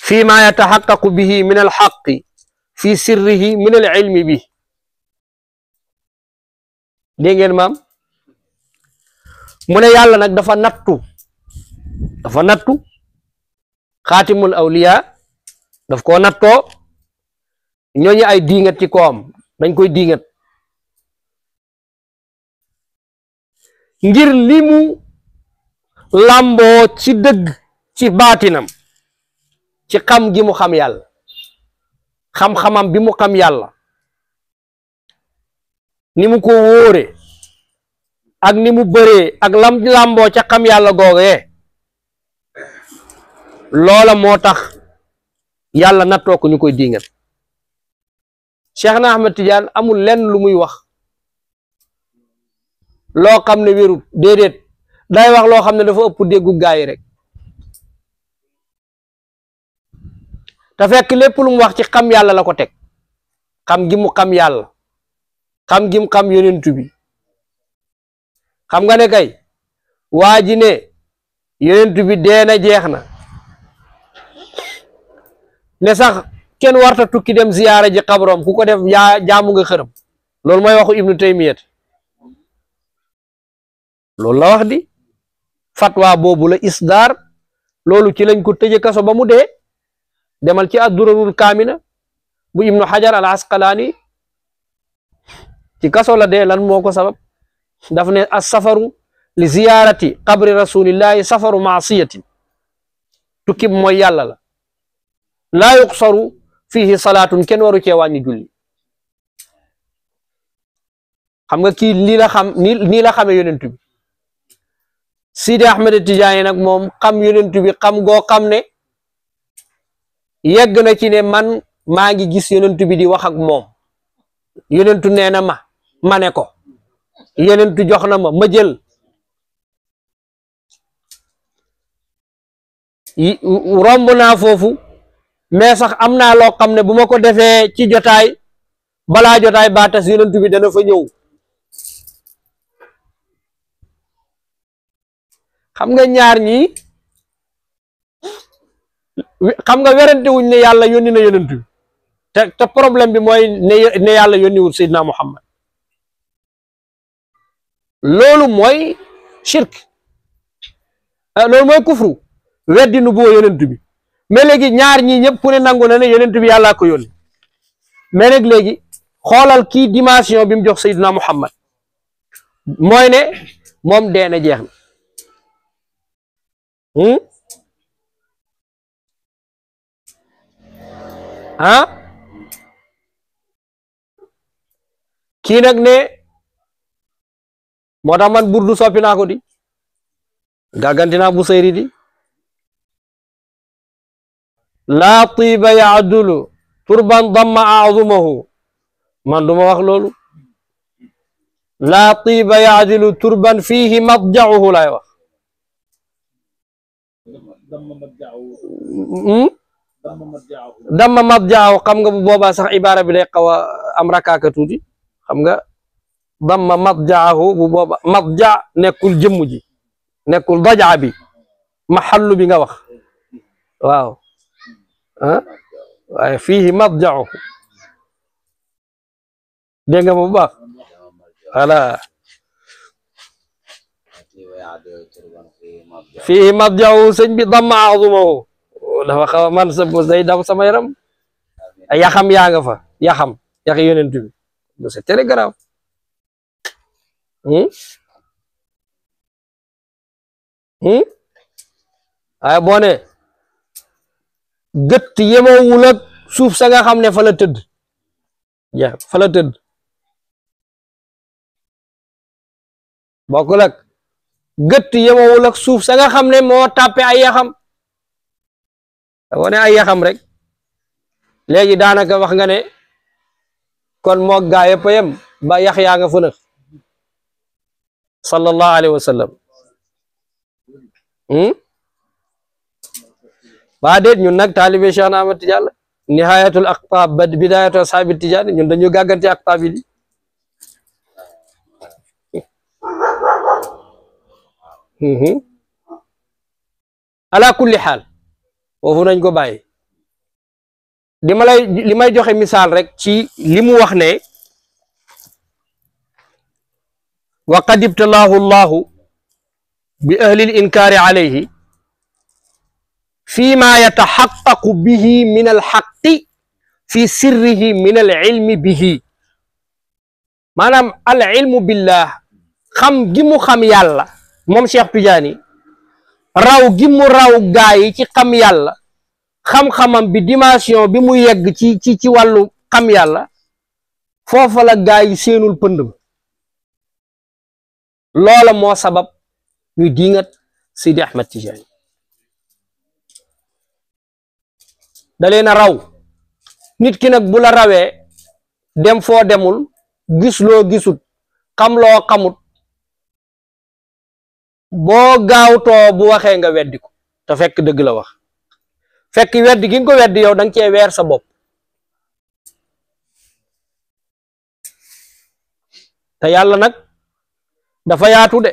fi ma yataxaqaqu bihi min alxaqi fi sirrihi min al ilmi bi dégg ngeen maam mu ne yàlla nag dafa nattu xaatimul awliya daf koo nattoo ñooñu ay diingat ci kawam dañ koy diingat ngir li mu làmboo ci dëgg ci baatinam ci xam gi mu xam yàlla xam-xamam bi mu xam yàlla ni mu ko wóore ak ni mu bëree ak lam làmboo ca xam yàlla googee loola moo tax yàlla nattoo ko ñu koy dingal Cheikh na Ahmed Tidiane amul lenn lu muy wax loo xam ne wérut déedéet day wax loo xam ne dafa ëpp déggu gaa yi rek te fekk lépp lu mu wax ci xam yàlla la ko teg xam gi mu xam yàlla xam gi mu xam yonent bi xam nga ne kay waa ji ne yonent bi dee na jeex na ne sax kenn warta tukki dem ziyaara ji xabrom ku ko def jaamu nga xërëm loolu mooy waxu Ibnu Taymiyat loolu la wax di fatwa boobu la isdaar loolu ci lañ ko tëje kaso ba mu dee demal ci ad-Durarul Kaamina bu Ibnu Hajar al Asqalaani ci kaso la dee lan moo ko sabab daf ne as-safaru li ziyaarati qabri rasulillahi safaru maasiyatin tukki mooy yàlla la laa yuqsaru fihi salaatun kenn waru cee wàññi julli xam nga kii lii la xam nii la xamee yonent bi Sidi Ahmed Tidiane nag moom xam yonent bi xam goo xam ne yegg na ci ne man maa ngi gis yonent bi di wax ak moom yonentu nee na ma ne ko yonentu jox na ma jël romb naa foofu mais sax am naa loo xam ne bu ma ko defee ci jotaay balaa jotaay ba tas yonent bi dana fa ñëw xam nga ñaar ñi xam nga werante wuñ ne yàlla yónni na yonent bi te problème bi mooy ne yàlla yónniwul Seydina Muhammad loolu mooy shirk loolu mooy kufru weddi nu boo yonent bi mais léegi ñaar ñi ñëpp ku ne nangu na ne yonent bi yàllaa ko yónni mais nag léegi xoolal kii dimension bi mu jox Seydina Muhammad mooy ne moom dee na jeex na kii nag ne moo tax man burdu soppi naa ko di gàgganti naa bu sayri di laa tiiba yaadulu turban damma azumahu man duma wax loolu laa tiiba yaadilu turban fiihi madjauhu laay wax damma madjaahu xam nga bu boobaa sax ibaara bi day xaw a am rakaaka tuuti xam nga damma madjaahu bu booba madja nekkul jëmm ji nekkul dajaa bi maxallu bi nga wax waaw waaye fiihi madjaahu dégg nga bu baax voilà fiihi madjaahu sëñ bi damma azumahu dafa xaw a man sa day daw sama yaram yaxam yaa nga fa yaxam yaxi yonent bi c'est très grave waaye boo ne gët yemowul ak suuf sa nga xam ne fa la tëdd fa la tëdd bokkul ak gët yemowul ak suuf sa nga xam ne moo tàppe ay yaxam wane ay yaxam rek léegi daanaka wax nga ne kon moo gaa yëpp yem ba yax yaa nga fënax sallallahu alayhi wa sallam waa déet ñun nag taalibe Cheikh na Ahmed Tidiane nihayatul aqtaab ba bidayatu ashaabi Tidiane ñun dañu gàggante aqtaab yi ala kulli xaal foofu nañ ko bàyyi li may joxe misaal rek ci li mu wax ne wa qad ibtalaahu llahu bi ahli l inkaari alayhi fi ma yataxaqaqu bihi min alxaqi fi sirrihi min alilmi bihi maanaam al ilmu billah xam gi mu xam yàlla moom Cheikh Tidiane raw gi mu raw gaa yi ci xam yàlla xam-xamam bi dimension bi mu yegg ci wàllu xam yàlla foofa la gaa yi seenul pënd ba loola moo sabab ñuy diingat Sidi Ahmad Tijani da leen a raw nit ki nag bu la rawee dem foo demul gis loo gisut xam loo xamut boo gaawtoo bu waxee nga weddi ko te fekk dëgg la wax fekk weddi gi nga ko weddi yow danga cee weer sa bopp te yàlla nag dafa yaatu de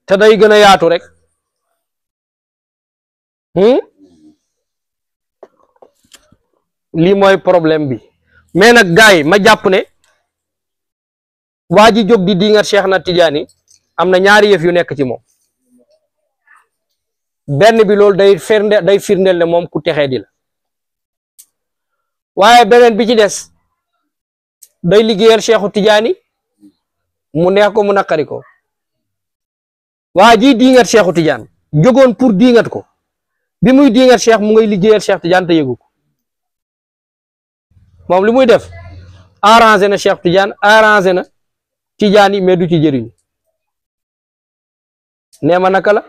te day gën a yaatu rek lii mooy problème bi mais nag gars yi ma jàpp ne waa ji jóg di diingat Cheikh na Tidiane am na ñaari yëf yu nekk ci moom benn bi loolu day firndeel ne moom ku texee di la waaye beneen bi ci des day liggéeyal Cheikhu Tidiane mu neex ko mu naqari ko waa ji diingat Cheikhu Tidiane jógoon pour diingat ko bi muy diingat Cheikh mu ngay liggéeyal Cheikh Tidiane te yëgu ko moom li muy def arrangé na Cheikh Tidiane arrangé na Tidiane mais du ci jëriñ nee ma naka la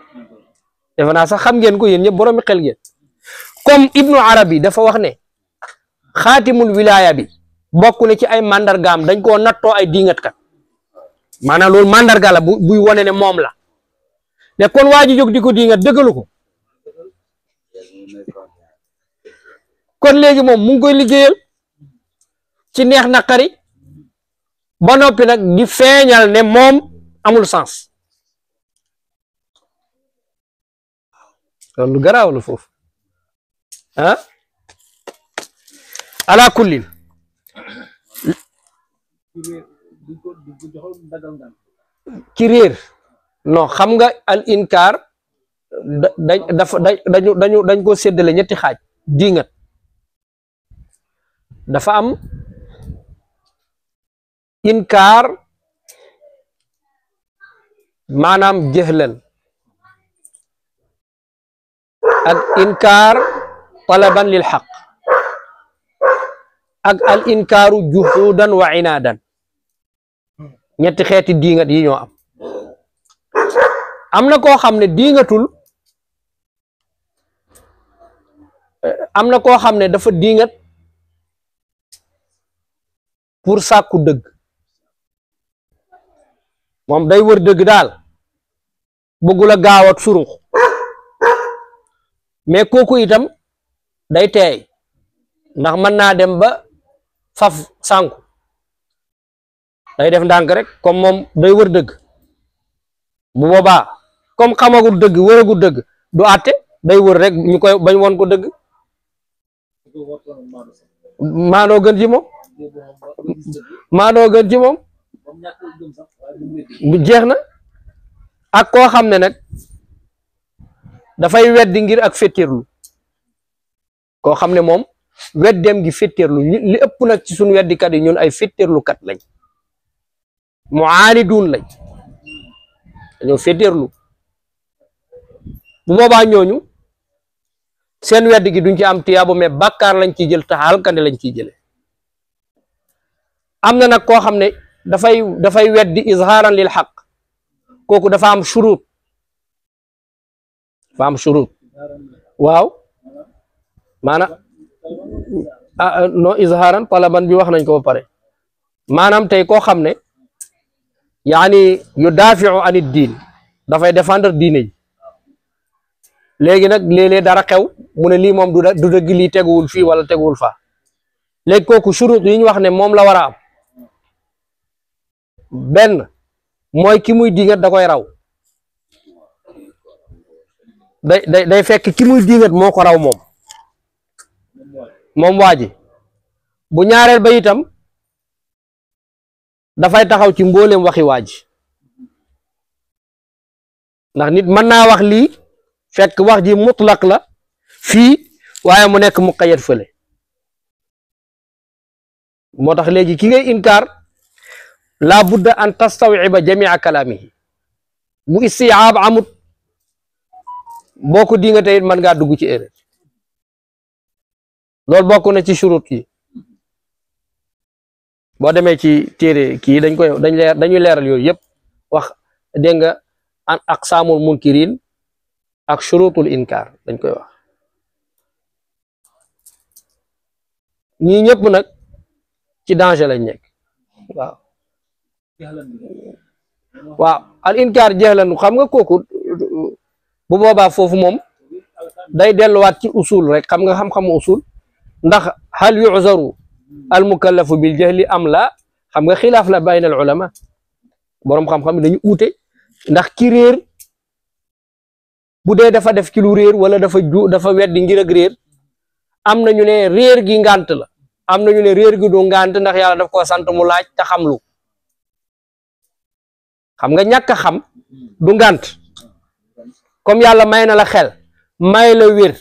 defe naa sax xam ngeen ko yéen ñëpp boroomi xel ngeen comme Ibnu Arabi dafa wax ne xaatimul wilaya bi bokk na ci ay mandargaam dañ koo nattoo ay diingat kat maanaam loolu mandarga la buy wone ne moom la ne kon waa ji jóg di ko diingat dëggalu ko kon léegi moom mu ngi koy liggéeyal ci neex naqari ba noppi nag di feeñal ne moom amul sens loolu garaaw la foofu ah ala kullin ci réer non xam nga al inkar dañ ko séddale ñetti xaaj diingat dafa am inkar maanaam jëhlan ak inkar talaban lil xaq ak al inkaaru juhudan wa inaadan ñetti xeeti diingat yi ñoo am na koo xam ne diingatul am na koo xam ne dafa diingat pour sàkku dëgg moom day wër dëgg daal bëggul a gaawat surux mais kooku itam day teey ndax mën naa dem ba faf sànku day def ndànk rek comme moom day wër dëgg bu boobaa comme xamagul dëgg wëragul dëgg du àtte day wër rek ñu koy bañ woon ko dëgg maanoo gën ci moom maanoo gën ci moom bu jeex na ak koo xam ne nag dafay weddi ngir ak féttéerlu koo xam ne moom weddem gi féttéerlu li ëpp nag ci suñu weddikat yi ñun ay féttéerlukat lañ muaaniduun lañ dañoo féttéerlu bu boobaa ñooñu seen wedd gi duñ ci am tiyaabo mais bàkkaar lañ ciy jël taxal kande lañ ciy jële am na nag koo xam ne dafay weddi izhaaran lil xaq kooku dafa am shurut waaw maanaam non izhaaran talaban bi wax nañ ko ba pare maanaam tey koo xam ne yaani yu daafiu anid diin dafay défendre diine yi léegi nag léeg-léeg dara xew mu ne lii moom du dëgg lii teguwul fii wala teguwul faa léegi kooku shurut yi ñu wax ne moom la war a am benn mooy ki muy diingat da koy raw day fekk ki muy diingat moo ko raw moom waa ji bu ñaareel ba itam dafay taxaw ci mboolem waxi waa ji ndax nit mën naa wax lii fekk wax ji mutlaq la fii waaye mu nekk muqayyad fële moo tax léegi ki ngay inkaar la budda an tastawiba jamia kalaamihi bu istiyaab amut boo ko dinga tey mën ngaa dugg ci erreur loolu bokk na ci shurut yi boo demee ci téere kii dañuy leeral yooyu yëpp wax dégg nga aqsaamul munkirin ak shurutul inkar dañ koy wax ñii ñëpp nag ci danger lañ nekk waaw waaw al inkar jahlan xam nga kooku bu boobaa foofu moom day delluwaat ci usul rek xam nga xam-xamu usul ndax hal yu'zaru al mukallafu bil jahli am la xam nga xilaaf la bayna al ulama boroom xam-xam dañu uute ndax ki réer bu dee dafa def ci lu réer wala dafa weddi ngir ak réer am na ñu ne réer gi ngant la am na ñu ne réer gi du ngant ndax yàlla daf ko sant mu laaj te xam lu xam nga ñàkk a xam du ngant comme yàlla may na la xel may la wér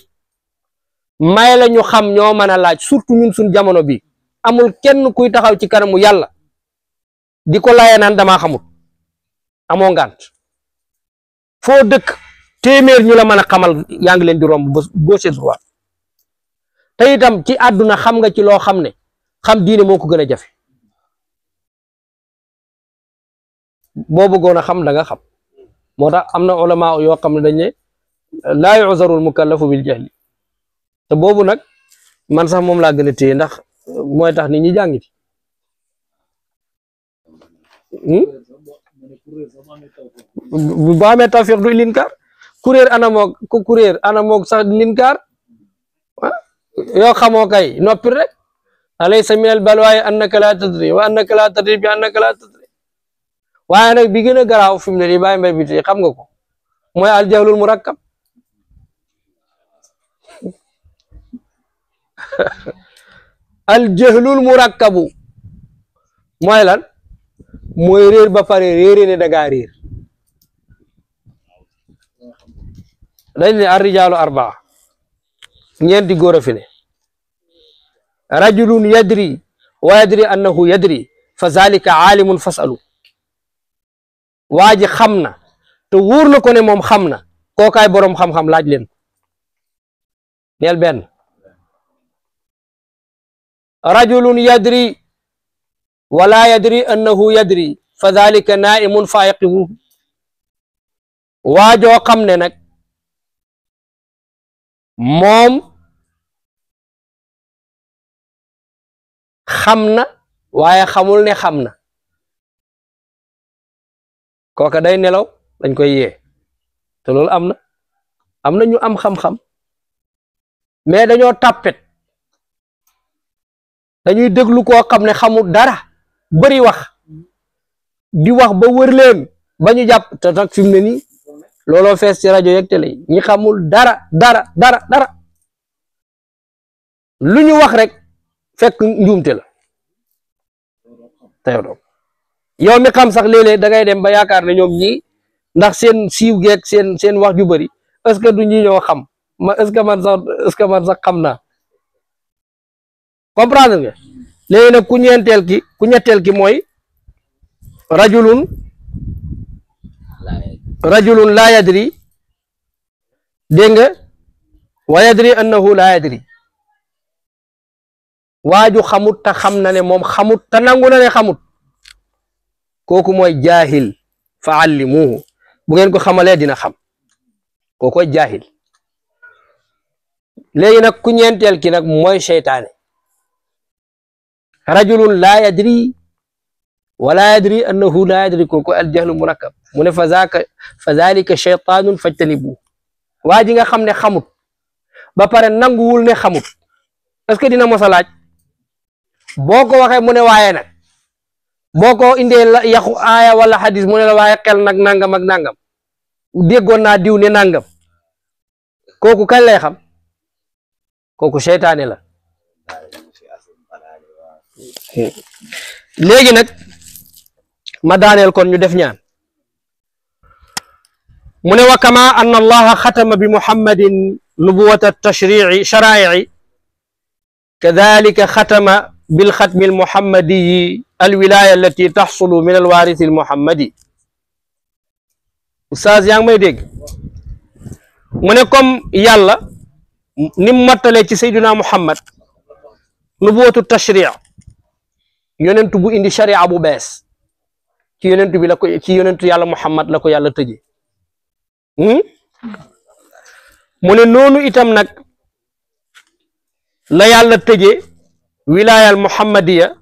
may la ñu xam ñoo mën a laaj surtout ñun suñ jamono bi amul kenn kuy taxaw ci kanamu yàlla di ko laye naan damaa xamut amoo ngant foo dëkk téeméer ñu la mën a xamal yaa ngi leen di romb ba gauche droite te itam ci àdduna xam nga ci loo xam ne xam diine moo ko gën a jafe boo bëggoon a xam da nga xam moo tax am na ulama yoo xam ne dañ ne laa yu'zarul mukallafu bil jahli te boobu nag man sax moom laa gën a téye ndax mooy tax nit ñi jàngiti bu amee tawfiq du linkar kuréer ana moog sax linkar yoo xamoo kay noppi rek alaysa min al balwaayi annaka laa tadri wa annaka laa tadri bi annaka laa tadri waaye nag bi gën a garaaw fi mu ne nii bàyyi mbay bi tey xam nga ko mooy aljahlul murakkab aljahlul murakkabu mooy lan mooy réer ba pare réere ne dangaa réer dañ ne arrijaalu arbaa ñeenti góor a fi ne rajulun yadri wa yadri annahu yadri fa zalika aalimun fasalu waa ji xam na te wóor na ko ne moom xam na kookaay boroom xam-xam laaj leen neel benn rajulun yadri wala yadri annahu yadri fa zalika naimun faayiqihu waajoo xam ne nag moom xam na waaye xamul ne xam na kooka day nelaw dañ koy yee te loolu am na ñu am xam-xam mais dañoo tàppet dañuy déglu koo xam ne xamul dara bari wax di wax ba wër leen ba ñu jàpp te nag fi mu ne nii looloo fees ci rajo yeeg télé yi ñi xamul dara lu ñu wax rek fekk njuumte la te yow mi xam sax léeg-léeg da ngay dem ba yaakaar ne ñoom ñii ndax seen siiw geeg seen wax ju bari est-ce que du ñi ñoo xam est-ce que man sax xam naa comprendre nga léegi nag ku ñetteel ki mooy rajulun laa yadri dégg nga wa yadri annahu laa yadri waaju xamut te xam na ne moom xamut te nangu na ne xamut kooku mooy jaahil fa allimuhu bu ngeen ko xamalee dina xam kooku mooy jaahil léegi nag ku ñeenteel ki nag mooy seytaane rajulun laa yadri wala yadri annahu laa yadri kooku aljahlu murakkab mu ne fa zalika shaytaanun fajtanibu waa ji nga xam ne xamut ba pare nanguwul ne xamut est-ce que dina mos a laaj boo ko waxee mu ne waaye nag boo ko indee yaxu aaya wala xadis mu ne la waaye xel nag nangam ak nangam déggoon naa diw ne nangam kooku kañ lay xam kooku seytaane la léegi nag ma daaneel kon ñu def ñaan mu ne wa kama anna allaha xatama bi muhammadin nubuwata tashrici sharaa'ici kadalika xatama bilxatmi almuhammadiyi alwilaya allati taxsulu min alwaarisi almuhammadi ustaaz yaa ngi may dégg mu ne comme yàlla ni mu mattalee ci sayduna muhammad nubuwatu tashric yonentu bu indi sharia bu bees ci yonentu bi la ko ci yonentu yàlla Muhammad la ko yàlla tëje mu ne noonu itam nag la yàlla tëje wilaayal muhammadiya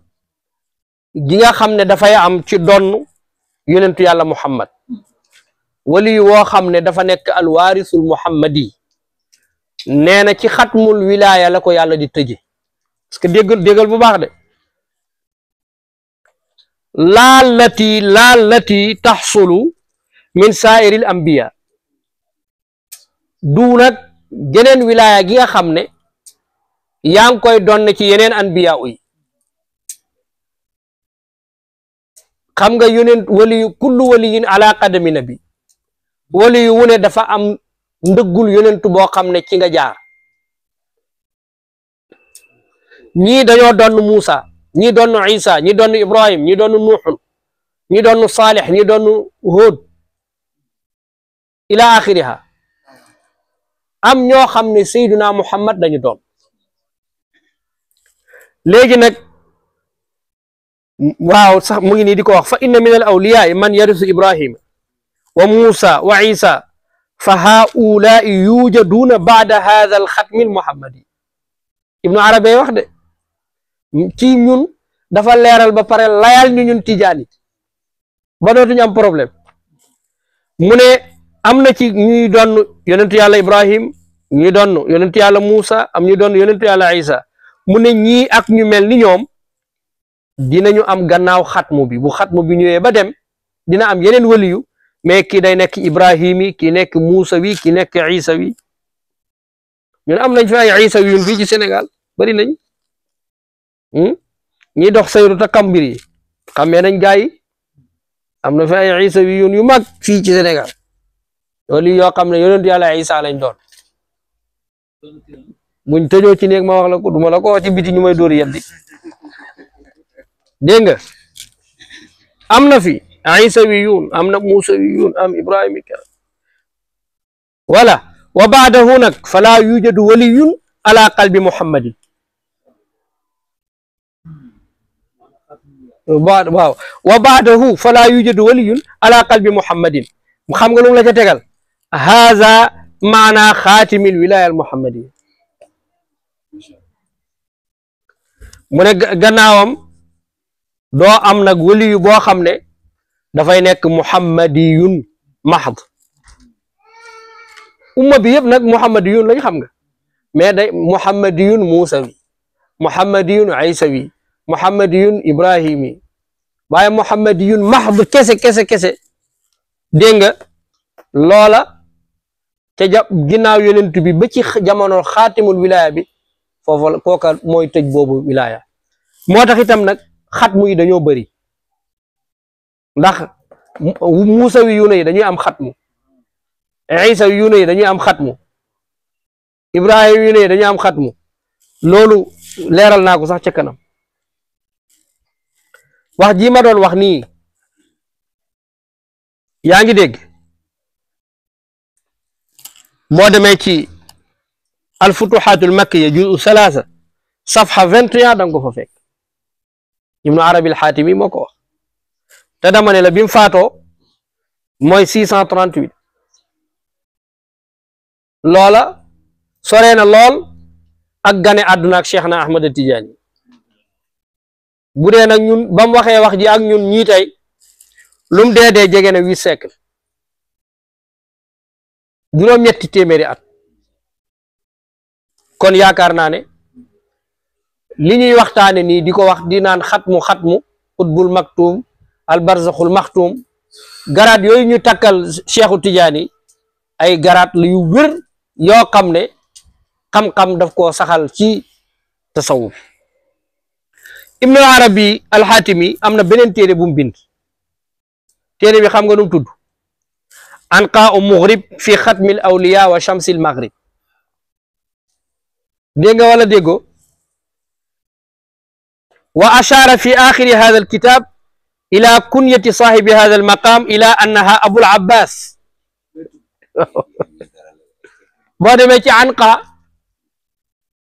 gi nga xam ne dafay am ci donn yonentu yàlla Muhammad wali woo xam ne dafa nekk alwaarisul muhammadi nee na ci xatmul wilaaya la ko yàlla di tëje parce que déggal bu baax de laalati taxsulu min saairil ambiya du nag geneen wilaaya gi nga xam ne yaa ngi koy donn ci yeneen anbiya yi xam nga yonent waliyu kullu waliyin ala qadami nabi waliyu wu ne dafa am ndëggul yonentu boo xam ne ci nga jaar ñii dañoo donn Muusa ñii donn Isa ñii donn Ibrahim ñii donn Nuuxun ñii donn Saalix ñii donn Hóod ila axiriha am ñoo xam ne Seyduna Muhammad dañu doon léegi nag waaw sax mu ngi nii di ko wax fa inna min al awliyaa man yarisu Ibrahima wa Muusa wa Isa fa haulaai yujaduuna baada haada al xatmi al muhammadi Ibnu Arabi wax de ci ñun dafa leeral ba pare layal ñu ñun tijaani ba dootuñu am problème mu ne am na ci ñuy doon yonentu yàlla Ibrahim ñuy doon yonentu yàlla Muusa am ñu doon yonentu yàlla Isa mu ne ñii ak ñu mel ni ñoom dinañu am gannaaw xatmu bi bu xatmu bi ñëwee ba dem dina am yeneen waliyu mais kii day nekk Ibrahim yi kii nekk Muusa wi kii nekk Isa wi ñun am nañ fi ay Isa wi fii ci Sénégal bari nañ ñi dox sayru ta kambir yi xamee nañ gaa yi am na fi ay Isa wi yu mag fii ci Sénégal loolu yoo xam ne yonent yàlla Isa lañ doon buñ tëjoo ci néeg ma wax la ko duma la ko wax ci biti ñu may dóor yeddi dégg nga am na fi Isa wi yun am na Muusa wi yun am Ibrahima ka wala wa baadahu nag fala yujadu waliyun ala qalbi Muhammadin waaw wa baadahu fala yujadu waliyun ala qalbi Muhammadin xam nga lu la ca tegal haza maana xaatimil wilaya al muhammadiya mu ne gannaawam doo am nag waliyu boo xam ne dafay nekk muhammadiyun mahd umma bi yëpp nag muhammadiyun lañ xam nga mais day muhammadiyun muusawi muhammadiyun aysawi muhammadiyun ibrahimi waaye muhammadiyun mahd kese dégg nga loola ca ginnaaw yonent bi ba ci jamono xaatimul wilaya bi foofu kooka mooy tëj boobu wilaya moo tax itam nag xatmu yi dañoo bëri ndax muusa wi yuna yi dañuy am xatmu isa wi yuna yi dañuy am xatmu ibrahim yuna yi dañuy am xatmu loolu leeral naa ko sax ca kanam wax ji ma doon wax nii yaa ngi dégg moo demee ci alfutuxaatul makkiya juzu 3 safha 21 danga ko fa fekk ibnu arabi alxaatimi moo ko wax te dama ne la bi mu faatoo mooy 638 loola soree na lool ak gane àdduna ak Cheikh na Ahmad Tijaani bu dee nag ñun ba mu waxee wax ji ak ñun ñii tey lum dee jege na 8 siècle juróom-ñetti téeméeri at kon yaakaar naa ne li ñuy waxtaane nii di ko wax di naan xatmu xutbul maktum albarzaxul maxtum garaat yooyu ñu takkal Cheikhu Tijaani ay garaat la yu wér yoo xam ne xam-xam daf koo saxal ci tasawuf Ibnu Arabi alxaatimi am na beneen téere bu mu bind téere bi xam nga nu mu tudd anqaa mughrib fi xatmil awliya wa shamsil maghrib dégg nga wala déggo wa ashara fi axiri hada alkitab ila kunyati sahibi hada almaqam ila annaha abul abbas boo demee ci anqa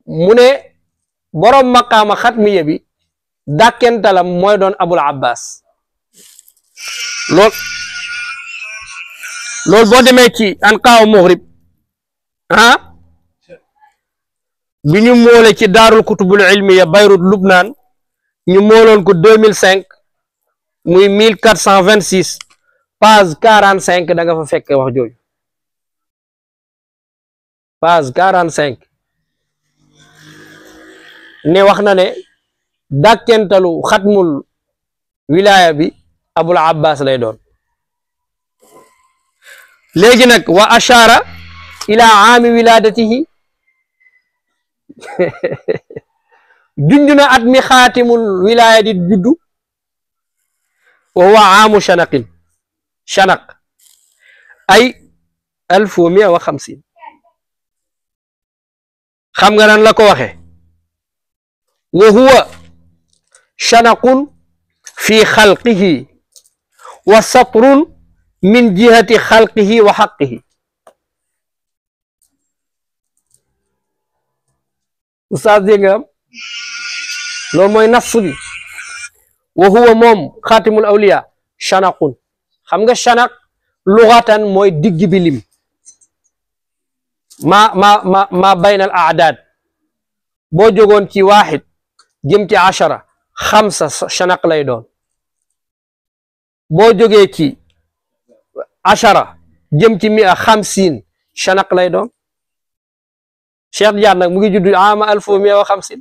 mu ne boroom maqaama xatmiya bi dàkkentalam mooy doon abul abbas loolu boo demee ci Anqaa Maghrib bi ñu moole ci daarul kutubul ilmiya Beyrouth Lubnaan ñu mooloon ko 2005 muy 1426 page 45 da nga fa fekk wax jooju page 45 ne wax na ne dàkkentalu xatmul wilaya bi Abul Abbas lay doon léegi nag wa ashara ila aami wiladatihi junj na at mi xaatimul wilaya di juddu wa huwa aamu shanaqin shanaq ay 1150 xam nga nan la ko waxe wa huwa shanaqun fi xalqihi wa satrun min jihati xalqihi wa xaqihi ustaas dégg nga am loolu mooy nassu bi wa huwa moom xaatimul awliya shanaqun xam nga shanaq lughatan mooy digg bi lim ma bayna al a'dad boo jógoon ci waaxid jëm ci ashara xamsa shanaq lay doon boo jógee ci ashara jëm ci 150 shanaq lay doon Cheikh Diagne nag mu ngi judd ama 1150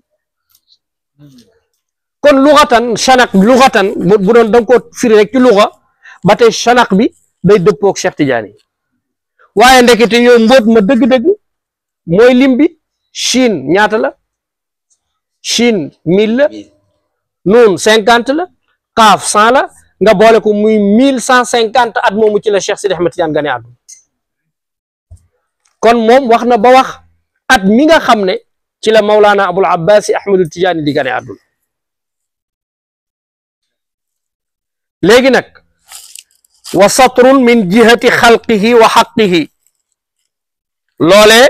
kon lughatan shanaq lughatan bu doon da nga ko firi rek ci lugha ba tey shanaq bi day dëppoog Cheikh Tidiane waaye ndekete yow mbóot ma dëgg-dëgg mooy lim bi Chine ñaata la Chine 1000 la nuun 50 la kaaf 100 la nga boole ko muy 1150 at moomu ci la Cheikh Sidi Ahmed Tidiane gane àdduna kon moom wax na ba wax at mi nga xam ne ci la Mawlana Abul Abbas Ahmadu Tidiane di gane àdduna léegi nag wa satrun min jihati xalqihi wa xaqihi loolee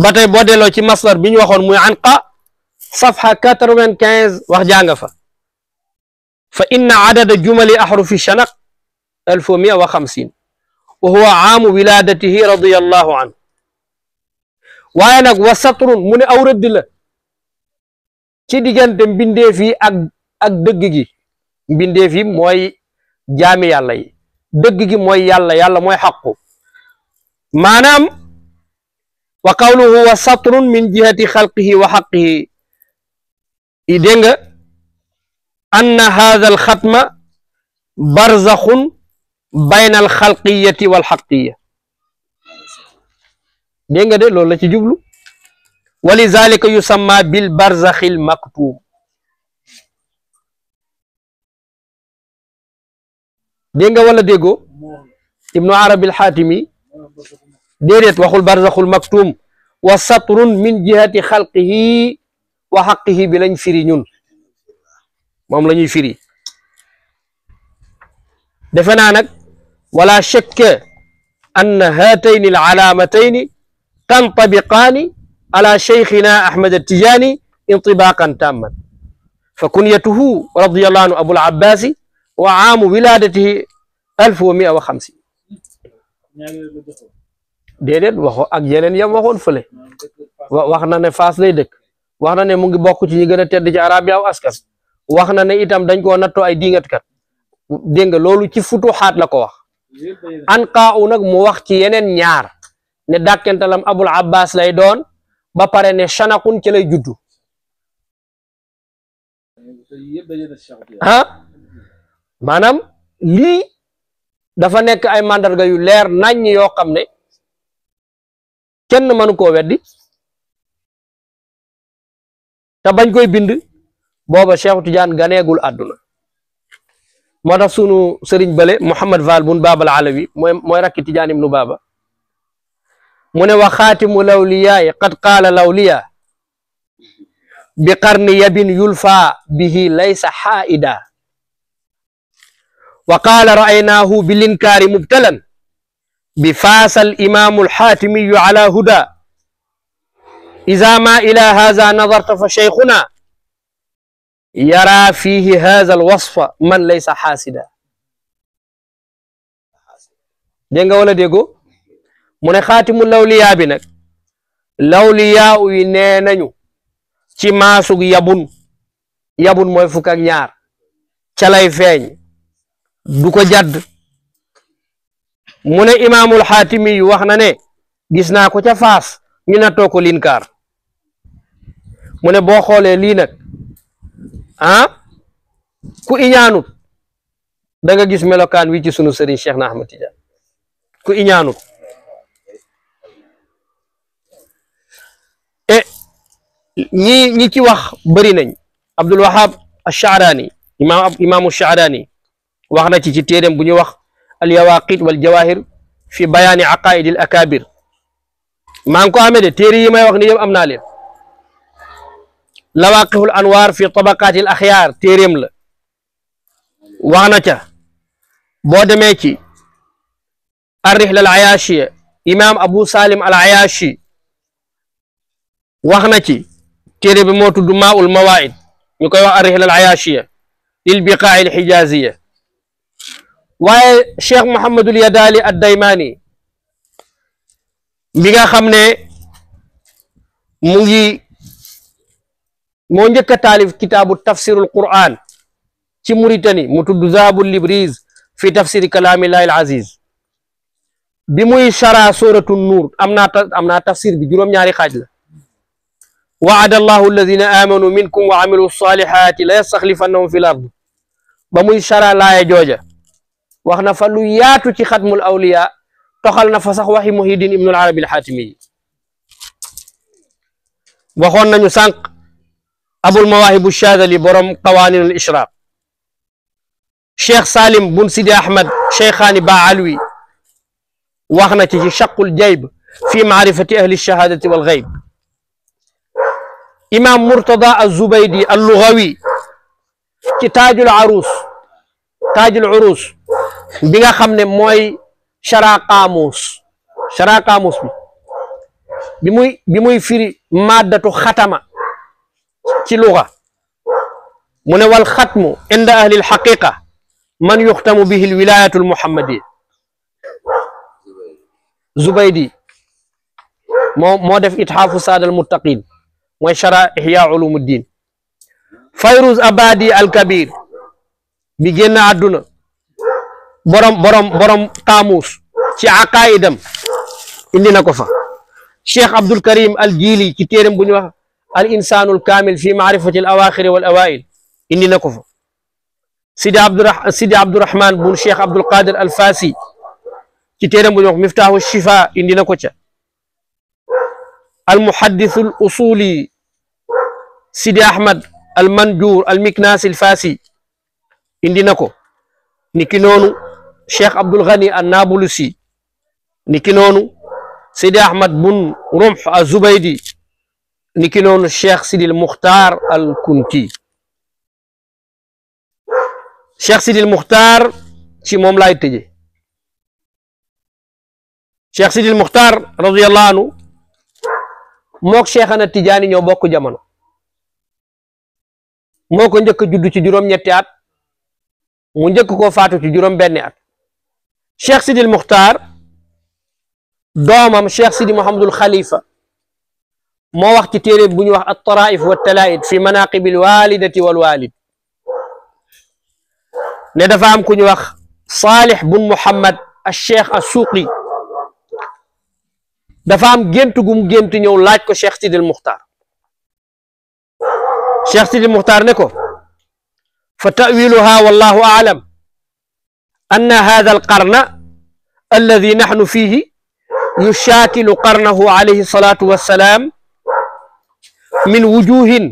ba tey boo delloo ci masdar bi ñu waxoon muy Anqa safha 95 wax jàng fa fa inna adada jumali ahrufi shanaq 1150 wa huwa aamu wiladatihi radiyallahu anhu waaye nag wa satrun mu ne aw rëdd la ci diggante mbindeef yi ak dëgg gi mbindeef yi mooy jaami yàlla yi dëgg gi mooy yàlla mooy xaqu maanaam wa qawluhu wa satrun min jihati xalqihi wa xaqihi i dégg nga anna hadha al xatma barzaxun bayna al xalqiyati wal xaqiya dégg nga de loolu la ci jublu wa lizalika yusamma bil barzaxil maktum dégg nga wala déggoo ibnu arabi alxaatimi déedéet waxul barzaxul maktum wa satrun min jihati xalqihi wa xaqihi bi lañ firi ñun moom la ñuy firi defe naa nag wala shakka anna haatayni alcalaamatayni tantabiqaani ala cheikhina ahmad attijaani intibaqan tamman fa kunyatuhu radiyallahu anhu abul abbaasi wa aamu wiladatihi 1150 déedéet waxo ak yeneen yam waxoon fële wax na ne Faas lay dëkk wax na ne mu ngi bokk ci ñi gën a tedd ci arab aw askan wax na ne itam dañ koo nattoo ay dingatkat dégg nga loolu ci futuxaat la ko wax Anqaa nag mu wax ci yeneen ñaar ne dàkkentalam abul abbas lay doon ba pare ne shanaqun ci lay juddu maanaam lii dafa nekk ay mandarga yu leer naññ yoo xam ne kenn mënu koo weddi te bañ koy bind booba Cheikh Tidiane ganeegul àdduna moo tax sunu sëriñ bale Mouhamad Fall bun Baabal Alawi mooy rakki Tidiane ibnu Baaba mu ne wa xaatimu lawliyaay qad qaala lawliya bi qarni yabin yulfa bihi laysa xaa'ida wa qaala ra'aynaahu bilinkaari mubtalan bi faasa alimaamu alxaatimiyu ala huda iza ma ila haza nadarta fa cheikhuna yara fihi haza alwasfa man laysa xaasida dégg nga wala déggoo mu ne xaatimul lawliyaa bi nag lawliyaa yi nee nañu ci maasug yabun mooy fukk ak ñaar ca lay feeñ du ko jadd mu ne imaamul xaatimi yu wax na ne gis naa ko ca faas ñu nattoo ko linkaar mu ne boo xoolee lii nag ku iñaanut da nga gis melokaan wi ci sunu sëriñ Cheikh na Ahmad Tidiane ku iñaanut ñi ci wax bëri nañ Abdul Wahab Ash-Sha'rani imaamu Sha'rani wax na ci téeréem bu ñu wax al yawaqit wal jawahir fi bayaani aqaid al akabir maa ngi ko amee de téere yi may wax ni yëpp am naa leen lawaqihul anwar fi tabaqati al axyaar téeréem la wax na ca boo demee ci ar-rihla al ayashiya imam Abu Salim al Ayashi wax na ci téere bi moo tudd Maa'ul Mawaa'id ñu koy wax ar-rihla al ayashiya lil biqaa'i al hijaziya waaye Cheikh Muhammadul Yadali ad-Daymani bi nga xam ne moo njëkk a taalif kitaabu tafsirul Qur'an ci Mauritanie mu tudd Zahabul Libriz fi tafsiri kalaamillahi al-aziz bi muy shara suratu nuur am naa tafsir bi juróom-ñaari xaaj la wa'ada allahu alladhina amanu minkum wa amilu salihati la yastaxlifannahum fil ard ba muy shara laaya jooja wax na fa lu yaatu ci xatmul awliya toxal na fa sax waxi Muhyiddin ibnul Arabi al-Xaatimi waxoon nañu sànq abul mawaahibu Shaadili borom qawaninul ishraq Cheikh Salim bun Sidi Ahmad Cheikhaani Ba Alwi wax na ci shaqul jayb fi maarifati ahli shahadati wal ghayb imam Murtada az-Zubaydi al-Lughawi ci taajul urus bi nga xam ne mooy shara qaamuus bi muy firi maddatu xatama ci luga mu ne wal xatmu inda ahli al-haqiqa man yuxtamu bihi al-wilayatu al-muhammadiyya Zubaydi moo def ithaafu saadal muttaqin mooy shara ihya ulumuddin Fayruz Abadi al-Kabir bi génn àdduna borom qaamuus ci aqaidam indi na ko fa Cheikh Abdul Karim al-Jili ci téeram bu ñu wax al insaanul kaamil fi maarifati al awaaxiri wal awaa'il indi na ko fa Sidi Abdurahman bun Cheikh Abdul Qadir al Fasi ci téeram bu ñu wax Miftaahu Shifa indi na ko ca al muhaddisul usuli Sidi Ahmad al Manjur al Miknasi al Fasi indi na ko niki noonu Cheikh Abdul Ghani an Nabulusi niki noonu Sidi Ahmad bun Rumh az-Zubaydi niki noonu Cheikh Sidi al Mukhtar al Kunti Cheikh Sidi al Mukhtar ci moom laay tëje Cheikh Sidi al Mukhtar radiyallahu anhu mook Cheikhana Tijaani ñoo bokk jamono moo ko njëkk a judd ci juróom-ñetti at mu njëkk koo faatu ci juróom-benni at Cheikh Sidi al Mukhtar doomam Cheikh Sidi Mouhamadul Khalifa moo wax ci téere bu ñu wax at-Taraa'if wa at-Talaa'id fi manaaqibil waalidati wal waalid ne dafa am ku ñu wax Salih bun Muhammad al-Cheikh as-Suuqi dafa am gént gum gént ñëw laaj ko Cheikh Sidi al Mukhtar Cheikh Sidi al Mukhtar ne ko fa ta'wiluha wallahu a'lam anna hadha al-qarna alladhi nahnu fihi yushakilu qarnahu alayhi salatu wassalam min wujuhin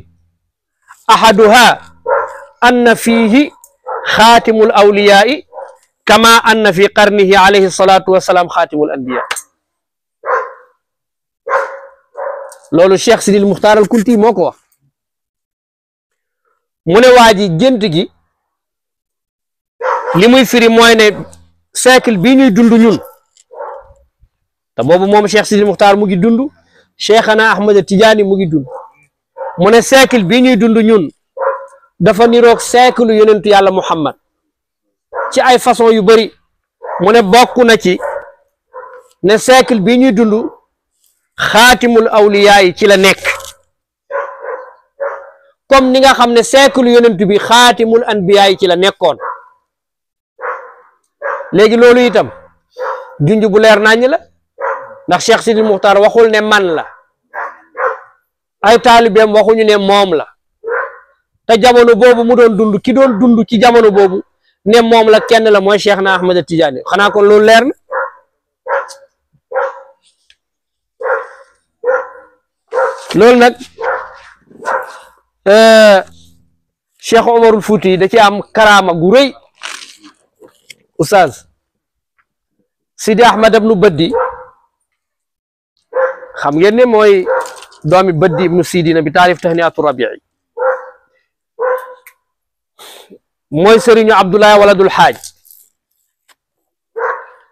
ahaduha anna fihi khatimul awliya'i kama anna fi qarnihi alayhi salatu wassalam khatimul anbiya loolu Cheikh Sidi al Mukhtar al Kunti moo ko wax mu ne waa ji gént gi li muy firi mooy ne siècle bii ñuy dund ñun te boobu moom Cheikh Sidi al Mukhtar mu ngi dund Cheikhana Ahmad Tidiane mu ngi dund mu ne siècle bii ñuy dund ñun dafa niroog siècle yonentu yàlla Muhammad ci ay façon yu bari mu ne bokk na ci ne siècle bi ñuy dund xaatimul awliyaa yi ci la nekk comme ni nga xam ne siècle yonent bi xaatimul anbiyaa yi ci la nekkoon léegi loolu itam junj bu leer nañ la ndax Cheikh Sidi Muxtaar waxul ne man la ay taalibeem waxuñu ne moom la te jamono boobu mu doon dund ki doon dund ci jamono boobu ne moom la kenn la mooy Cheikh na Ahmad Tidiane xanaa kon loolu leer na loolu nag Cheikh Omarul Fouti da ci am karaama gu rëy Oustaz Sidi Ahmad ibnu Baddi xam ngeen ne mooy doomi Baddi ibnu Sidina bi taarif Tahniatu Rabii mooy sëriñu Abdoulaye waladul Xaaj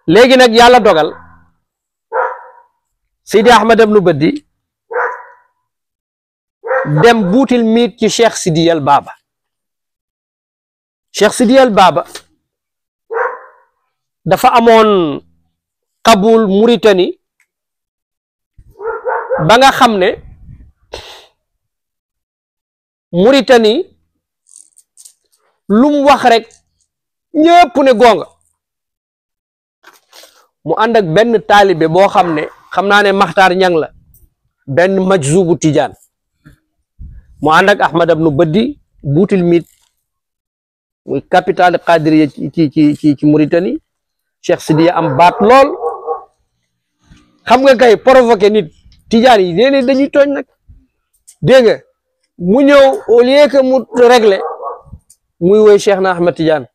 léegi nag yàlla dogal Sidi Ahmad ibnu Baddi dem buutil miit ci Cheikh Sidiyal Baba Cheikh Sidiyal Baba dafa amoon qabul Mauritanie ba nga xam ne Mauritanie lum wax rek ñëpp ne gonga mu ànd ak benn taalibe boo xam ne xam naa ne Maxtaar Ñang la benn majzubu Tijaan mu ànd ak Ahmad ibnu Baddi buutil miit muy capitale Qadiriya ci Mauritanie Cheikh Sidiya am baat lool xam nga kay provoqué nit Tijaan yi léeg-léeg dañuy tooñ nag dégg nga mu ñëw au lieu que mu réglé muy woy Cheikh na Ahmad Tidiane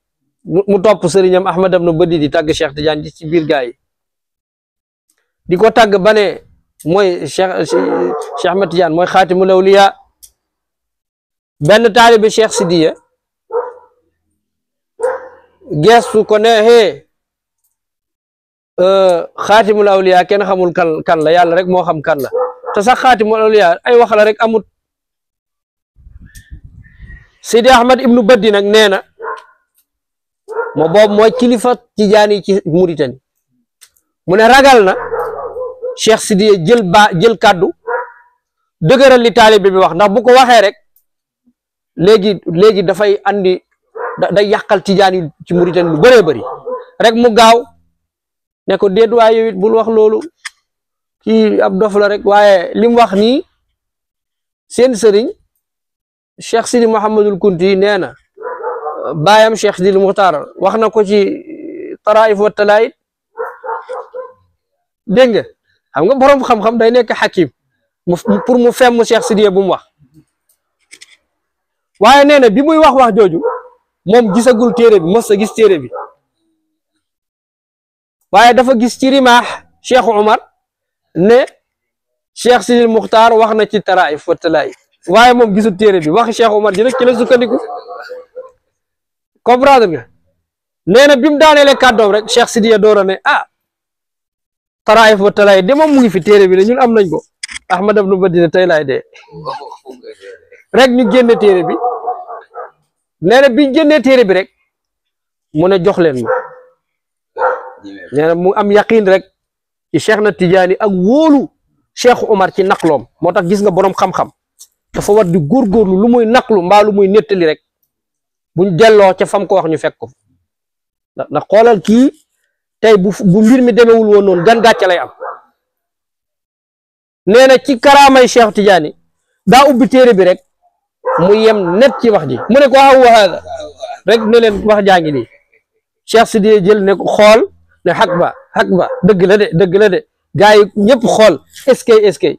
mu topp sëriñam Ahmad ibnu Baddi di tàgg Cheikh Tidiane ci biir gaa yi di ko tàgg ba ne mooy Cheikh Ahmad Tidiane mooy xaatimul awliya benn taalibe Cheikh Sidiya gestu ko ne hee xaatimul awliya kenn xamul kan la yàlla rek moo xam kan la te sax xaatimul awliya ay wax la rek amut Sidi Ahmad ibnu Baddi nag nee na moo boobu mooy kilifa Tijaan yi ci Mauritanie mu ne ragal na Cheikh Sidiya jël kàddu dëgëral li taalibe bi wax ndax bu ko waxee rek léegi dafay andi day yàqal Tijaan yi ci Mauritanie lu bëree bëri rek mu gaaw ne ko déet waaye yow it bul wax loolu kii ab dof la rek waaye li mu wax nii seen sëriñ Cheikh Sidi Mouhamadul Kunti nee na baayam Cheikh Sidi Muxtaar wax na ko ci Taraif wa Talaayid dégg nga xam nga borom xam-xam day nekk xakim pour mu femm Cheikh Sidiya bu mu wax waaye nee na bi muy wax jooju moom gisagul téere bi mos a gis téere bi waaye dafa gis ci rimaax Cheikh Omar ne Cheikh Sidi Muxtaar wax na ci Taraif wa Talaayid waaye moom gisul téere bi waxi Cheikh Omar ji nag ci la sukkandiku comprendre nga nee na bi mu daaneele kàddoom rek Cheikh Sidiya doora ne Taraif wa Talaayid de moom mu ngi fi téere bi ne ñun am nañ ko Ahmad ibnu Baddi ne tey laay dee rek ñu génne téere bi nee na biñ génnee téere bi rek mu ne jox leen ma nee na mu am yaqin rek ci Cheikh na Tijaani ak wóolu Cheikh Omar ci naqloom moo tax gis nga borom xam-xam dafa war di góorgóorlu lu muy naqlu mbaa lu muy nettali rek buñ delloo ca fam ko wax ñu fekk ko ndax xoolal kii tey bu mbir mi demewul woon noonu gan gàcce lay am nee na ci karaamay Cheikh Tidiane daa ubbi téere bi rek mu yem net ci wax ji mu ne ko waaw hada rek ne leen wax jaa ngi nii Cheikh Sidiya jël ne ko xool ne xaq ba dëgg la de gaa yi ñëpp xool est-ce que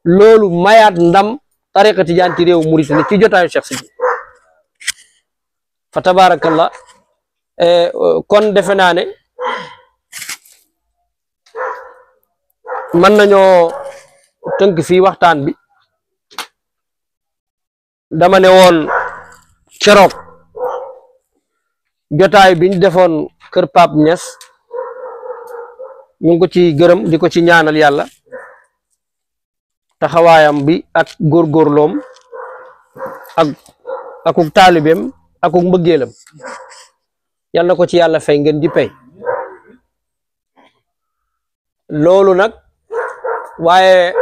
loolu mayaat ndam tariqa Tidiane ci réew Mauritanie ci jotaayu Cheikh Sidiya fa tabarakallah kon defe naa ne mën nañoo tënk fii waxtaan bi dama ne woon keroog jotaay biñ defoon kër Pape Niass ñu ngi ko ci gërëm di ko ci ñaanal yàlla taxawaayam bi ak góorgóorloom akuk taalibeem akuk mbëggeelam yal na ko ci yàlla fay ngeen di pay loolu nag waaye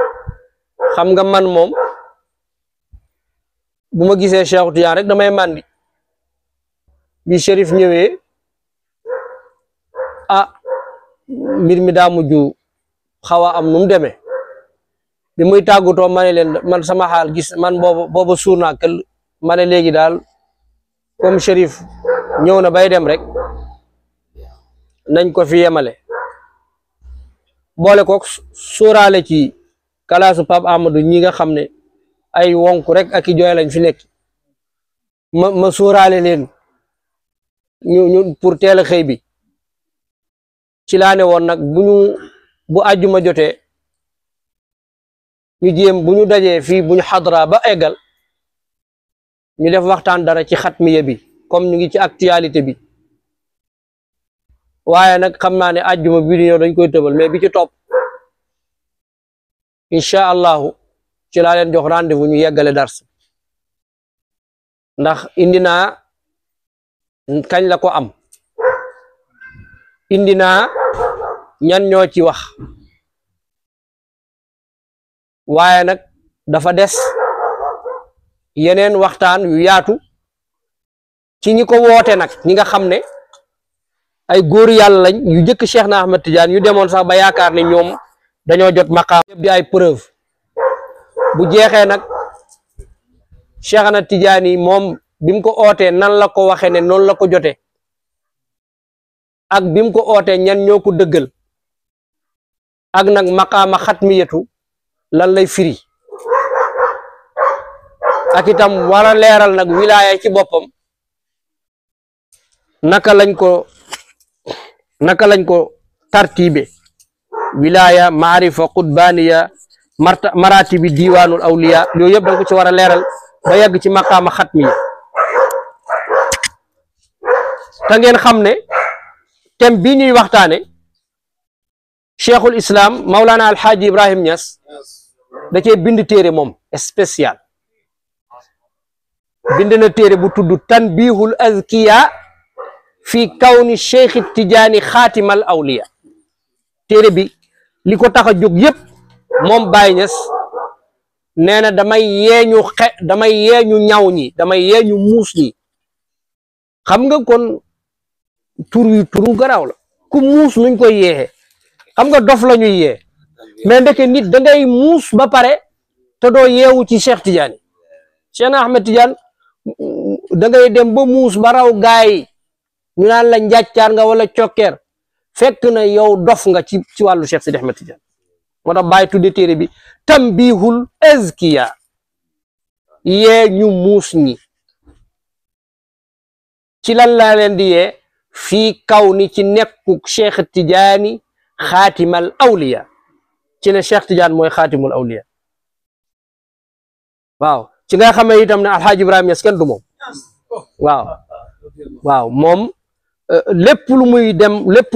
xam nga man moom bu ma gisee Cheikh Tidiane rek damay màndi bi Chérif ñëwee mbir mi daa mujj xaw a am nu mu demee bi muy tàggatoo ma ne leen man sama xaal gis man booba suur naa kël ma ne léegi daal comme Chérif ñëw na bay dem rek nañ ko fi yemale boole ko sóoraale ci kalaasu Pape Amadou ñi nga xam ne ay wonk rek ak i jooy lañ fi nekk ma sóoraale leen ñu pour teel a xëy bi ci laa ne woon nag bu àjjuma jotee ñu jéem bu ñu dajee fii bu ñu xadra ba eggal ñu def waxtaan dara ci xatmiya bi comme ñu ngi ci actualité bi waaye nag xam naa ne àjjuma bi di ñëw dañ koy tëbal mais bi ci topp incha allahu ci laa leen jox rendez-vous ñu yeggale dars ndax indi naa kañ la ko am indi naa ñan ñoo ci wax waaye nag dafa des yeneen waxtaan yu yaatu ci ñi ko woote nag ñi nga xam ne ay góor yàlla lañ yu jëkk Cheikh na Ahmed Tidiane yu demoon sax ba yaakaar ne ñoom dañoo jot maqaam yëpp di ay preuve bu jeexee nag Cheikh na Tidiane yi moom bi mu ko ootee nan la ko waxee ne noonu la ko jotee ak bi mu ko ootee ñan ñoo ko dëggal ak nag maqaama xatmiyatu lan lay firi ak itam war a leeral nag wilaaya ci boppam naka lañ ko tartibe wilaaya maarifa qutbaniya maratibi diwanul awliya yooyu yëpp da nga ko ci war a leeral ba yegg ci maqaama xatmiya te ngeen xam ne thème bii ñuy waxtaane cheikhul islam Maulana Alxaaji Ibrahim Niass da cee bind téere moom spécial bind na téere bu tudd tanbihul azkiya fi kawni cheikh Tidiane xaatimal awliya téere bi li ko tax a jóg yëpp moom Baye Niass nee na damay yeeñu ñaw ñi damay yeeñu muus ñi xam nga kon turu garaaw la ku muus nuñ koy yeexe xam nga dof la ñuy yee mais ndeke nit da ngay muus ba pare te doo yeewu ci Cheikh Tidiane Cheikh na Ahmed Tidiane da ngay dem ba muus ba raw gaay ñu naan la njàccaar nga wala cokkeer fekk na yow dof nga ci wàllu Cheikh Sidi Ahmed Tidiane moo tax bàyyi tudde téere bi tambihul azkiya yee ñu muus ñi ci lan laa leen di yee fii kaw ni ci nekkuk Cheikh Tidiane xaatimal awliya ci ne Cheikh Tidiane mooy xaatimul awliya waaw ci nga xamee itam ne Alxaaji Ibrahima Niass kenn du moom waaw moom lépp lu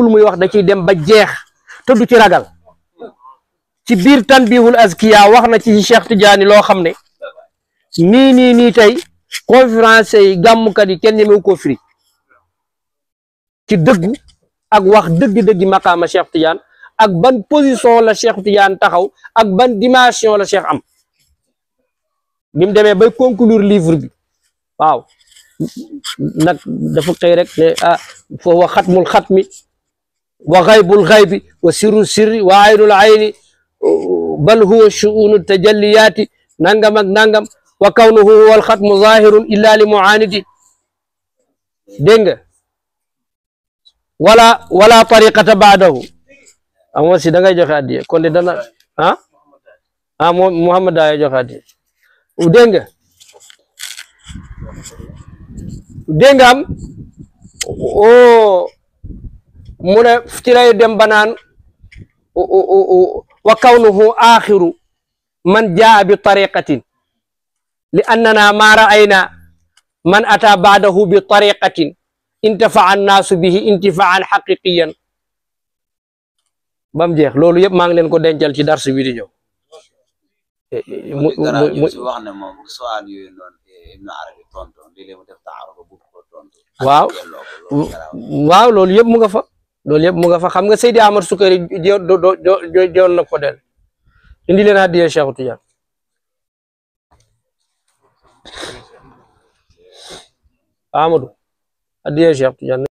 muy wax da ciy dem ba jeex te du ci ragal ci biir tanbihul azkiya wax na ci Cheikh Tidiane loo xam ne nii tey conférence yi gàmmkat yi kenn ñemewu ko firi ci dëggu ak wax dëgg-dëggi maqaama Cheikh Tidiane ak ban position la Cheikh Tidiane taxaw ak ban dimension la Cheikh am bi mu demee bay conclure livre bi waaw nag dafa xëy rek ne fa wa xatmul xatmi wa xaybul xaybi wa sirru sirri wa aynul ayni bal huwa shu'unu tajalliyaati nangam ak nangam wa kawnuhu huwa alxatmu zahirun illa li muanidi dégg nga wala tariqata baadahu amoon si da ngay joxe addiye kon de dana moom Muhammad daa joxe addiye dégg nga am mu ne ci lay dem banaan wa kawnuhu axiru man jaa bi tariqatin li annana ma ra'ayna man ata baadahu bi tariqatin intafa'a annaasu bihi intifa'an haqiqiyan bam jeex loolu yëpp maa ngi leen ko dencal ci dars bi di ñëw wax ne moom soal yooyu noonu Ibn Arabi tontu léeg-léeg mu def taaruf bu ko tontu waaw loolu yëpp mu nga fa loolu yëpp mu nga fa xam nga Seydi Ahmad Sukayri joon na ko del indi leen hadiya Cheikh Tidiane Amadou hadiya Cheikh Tidiane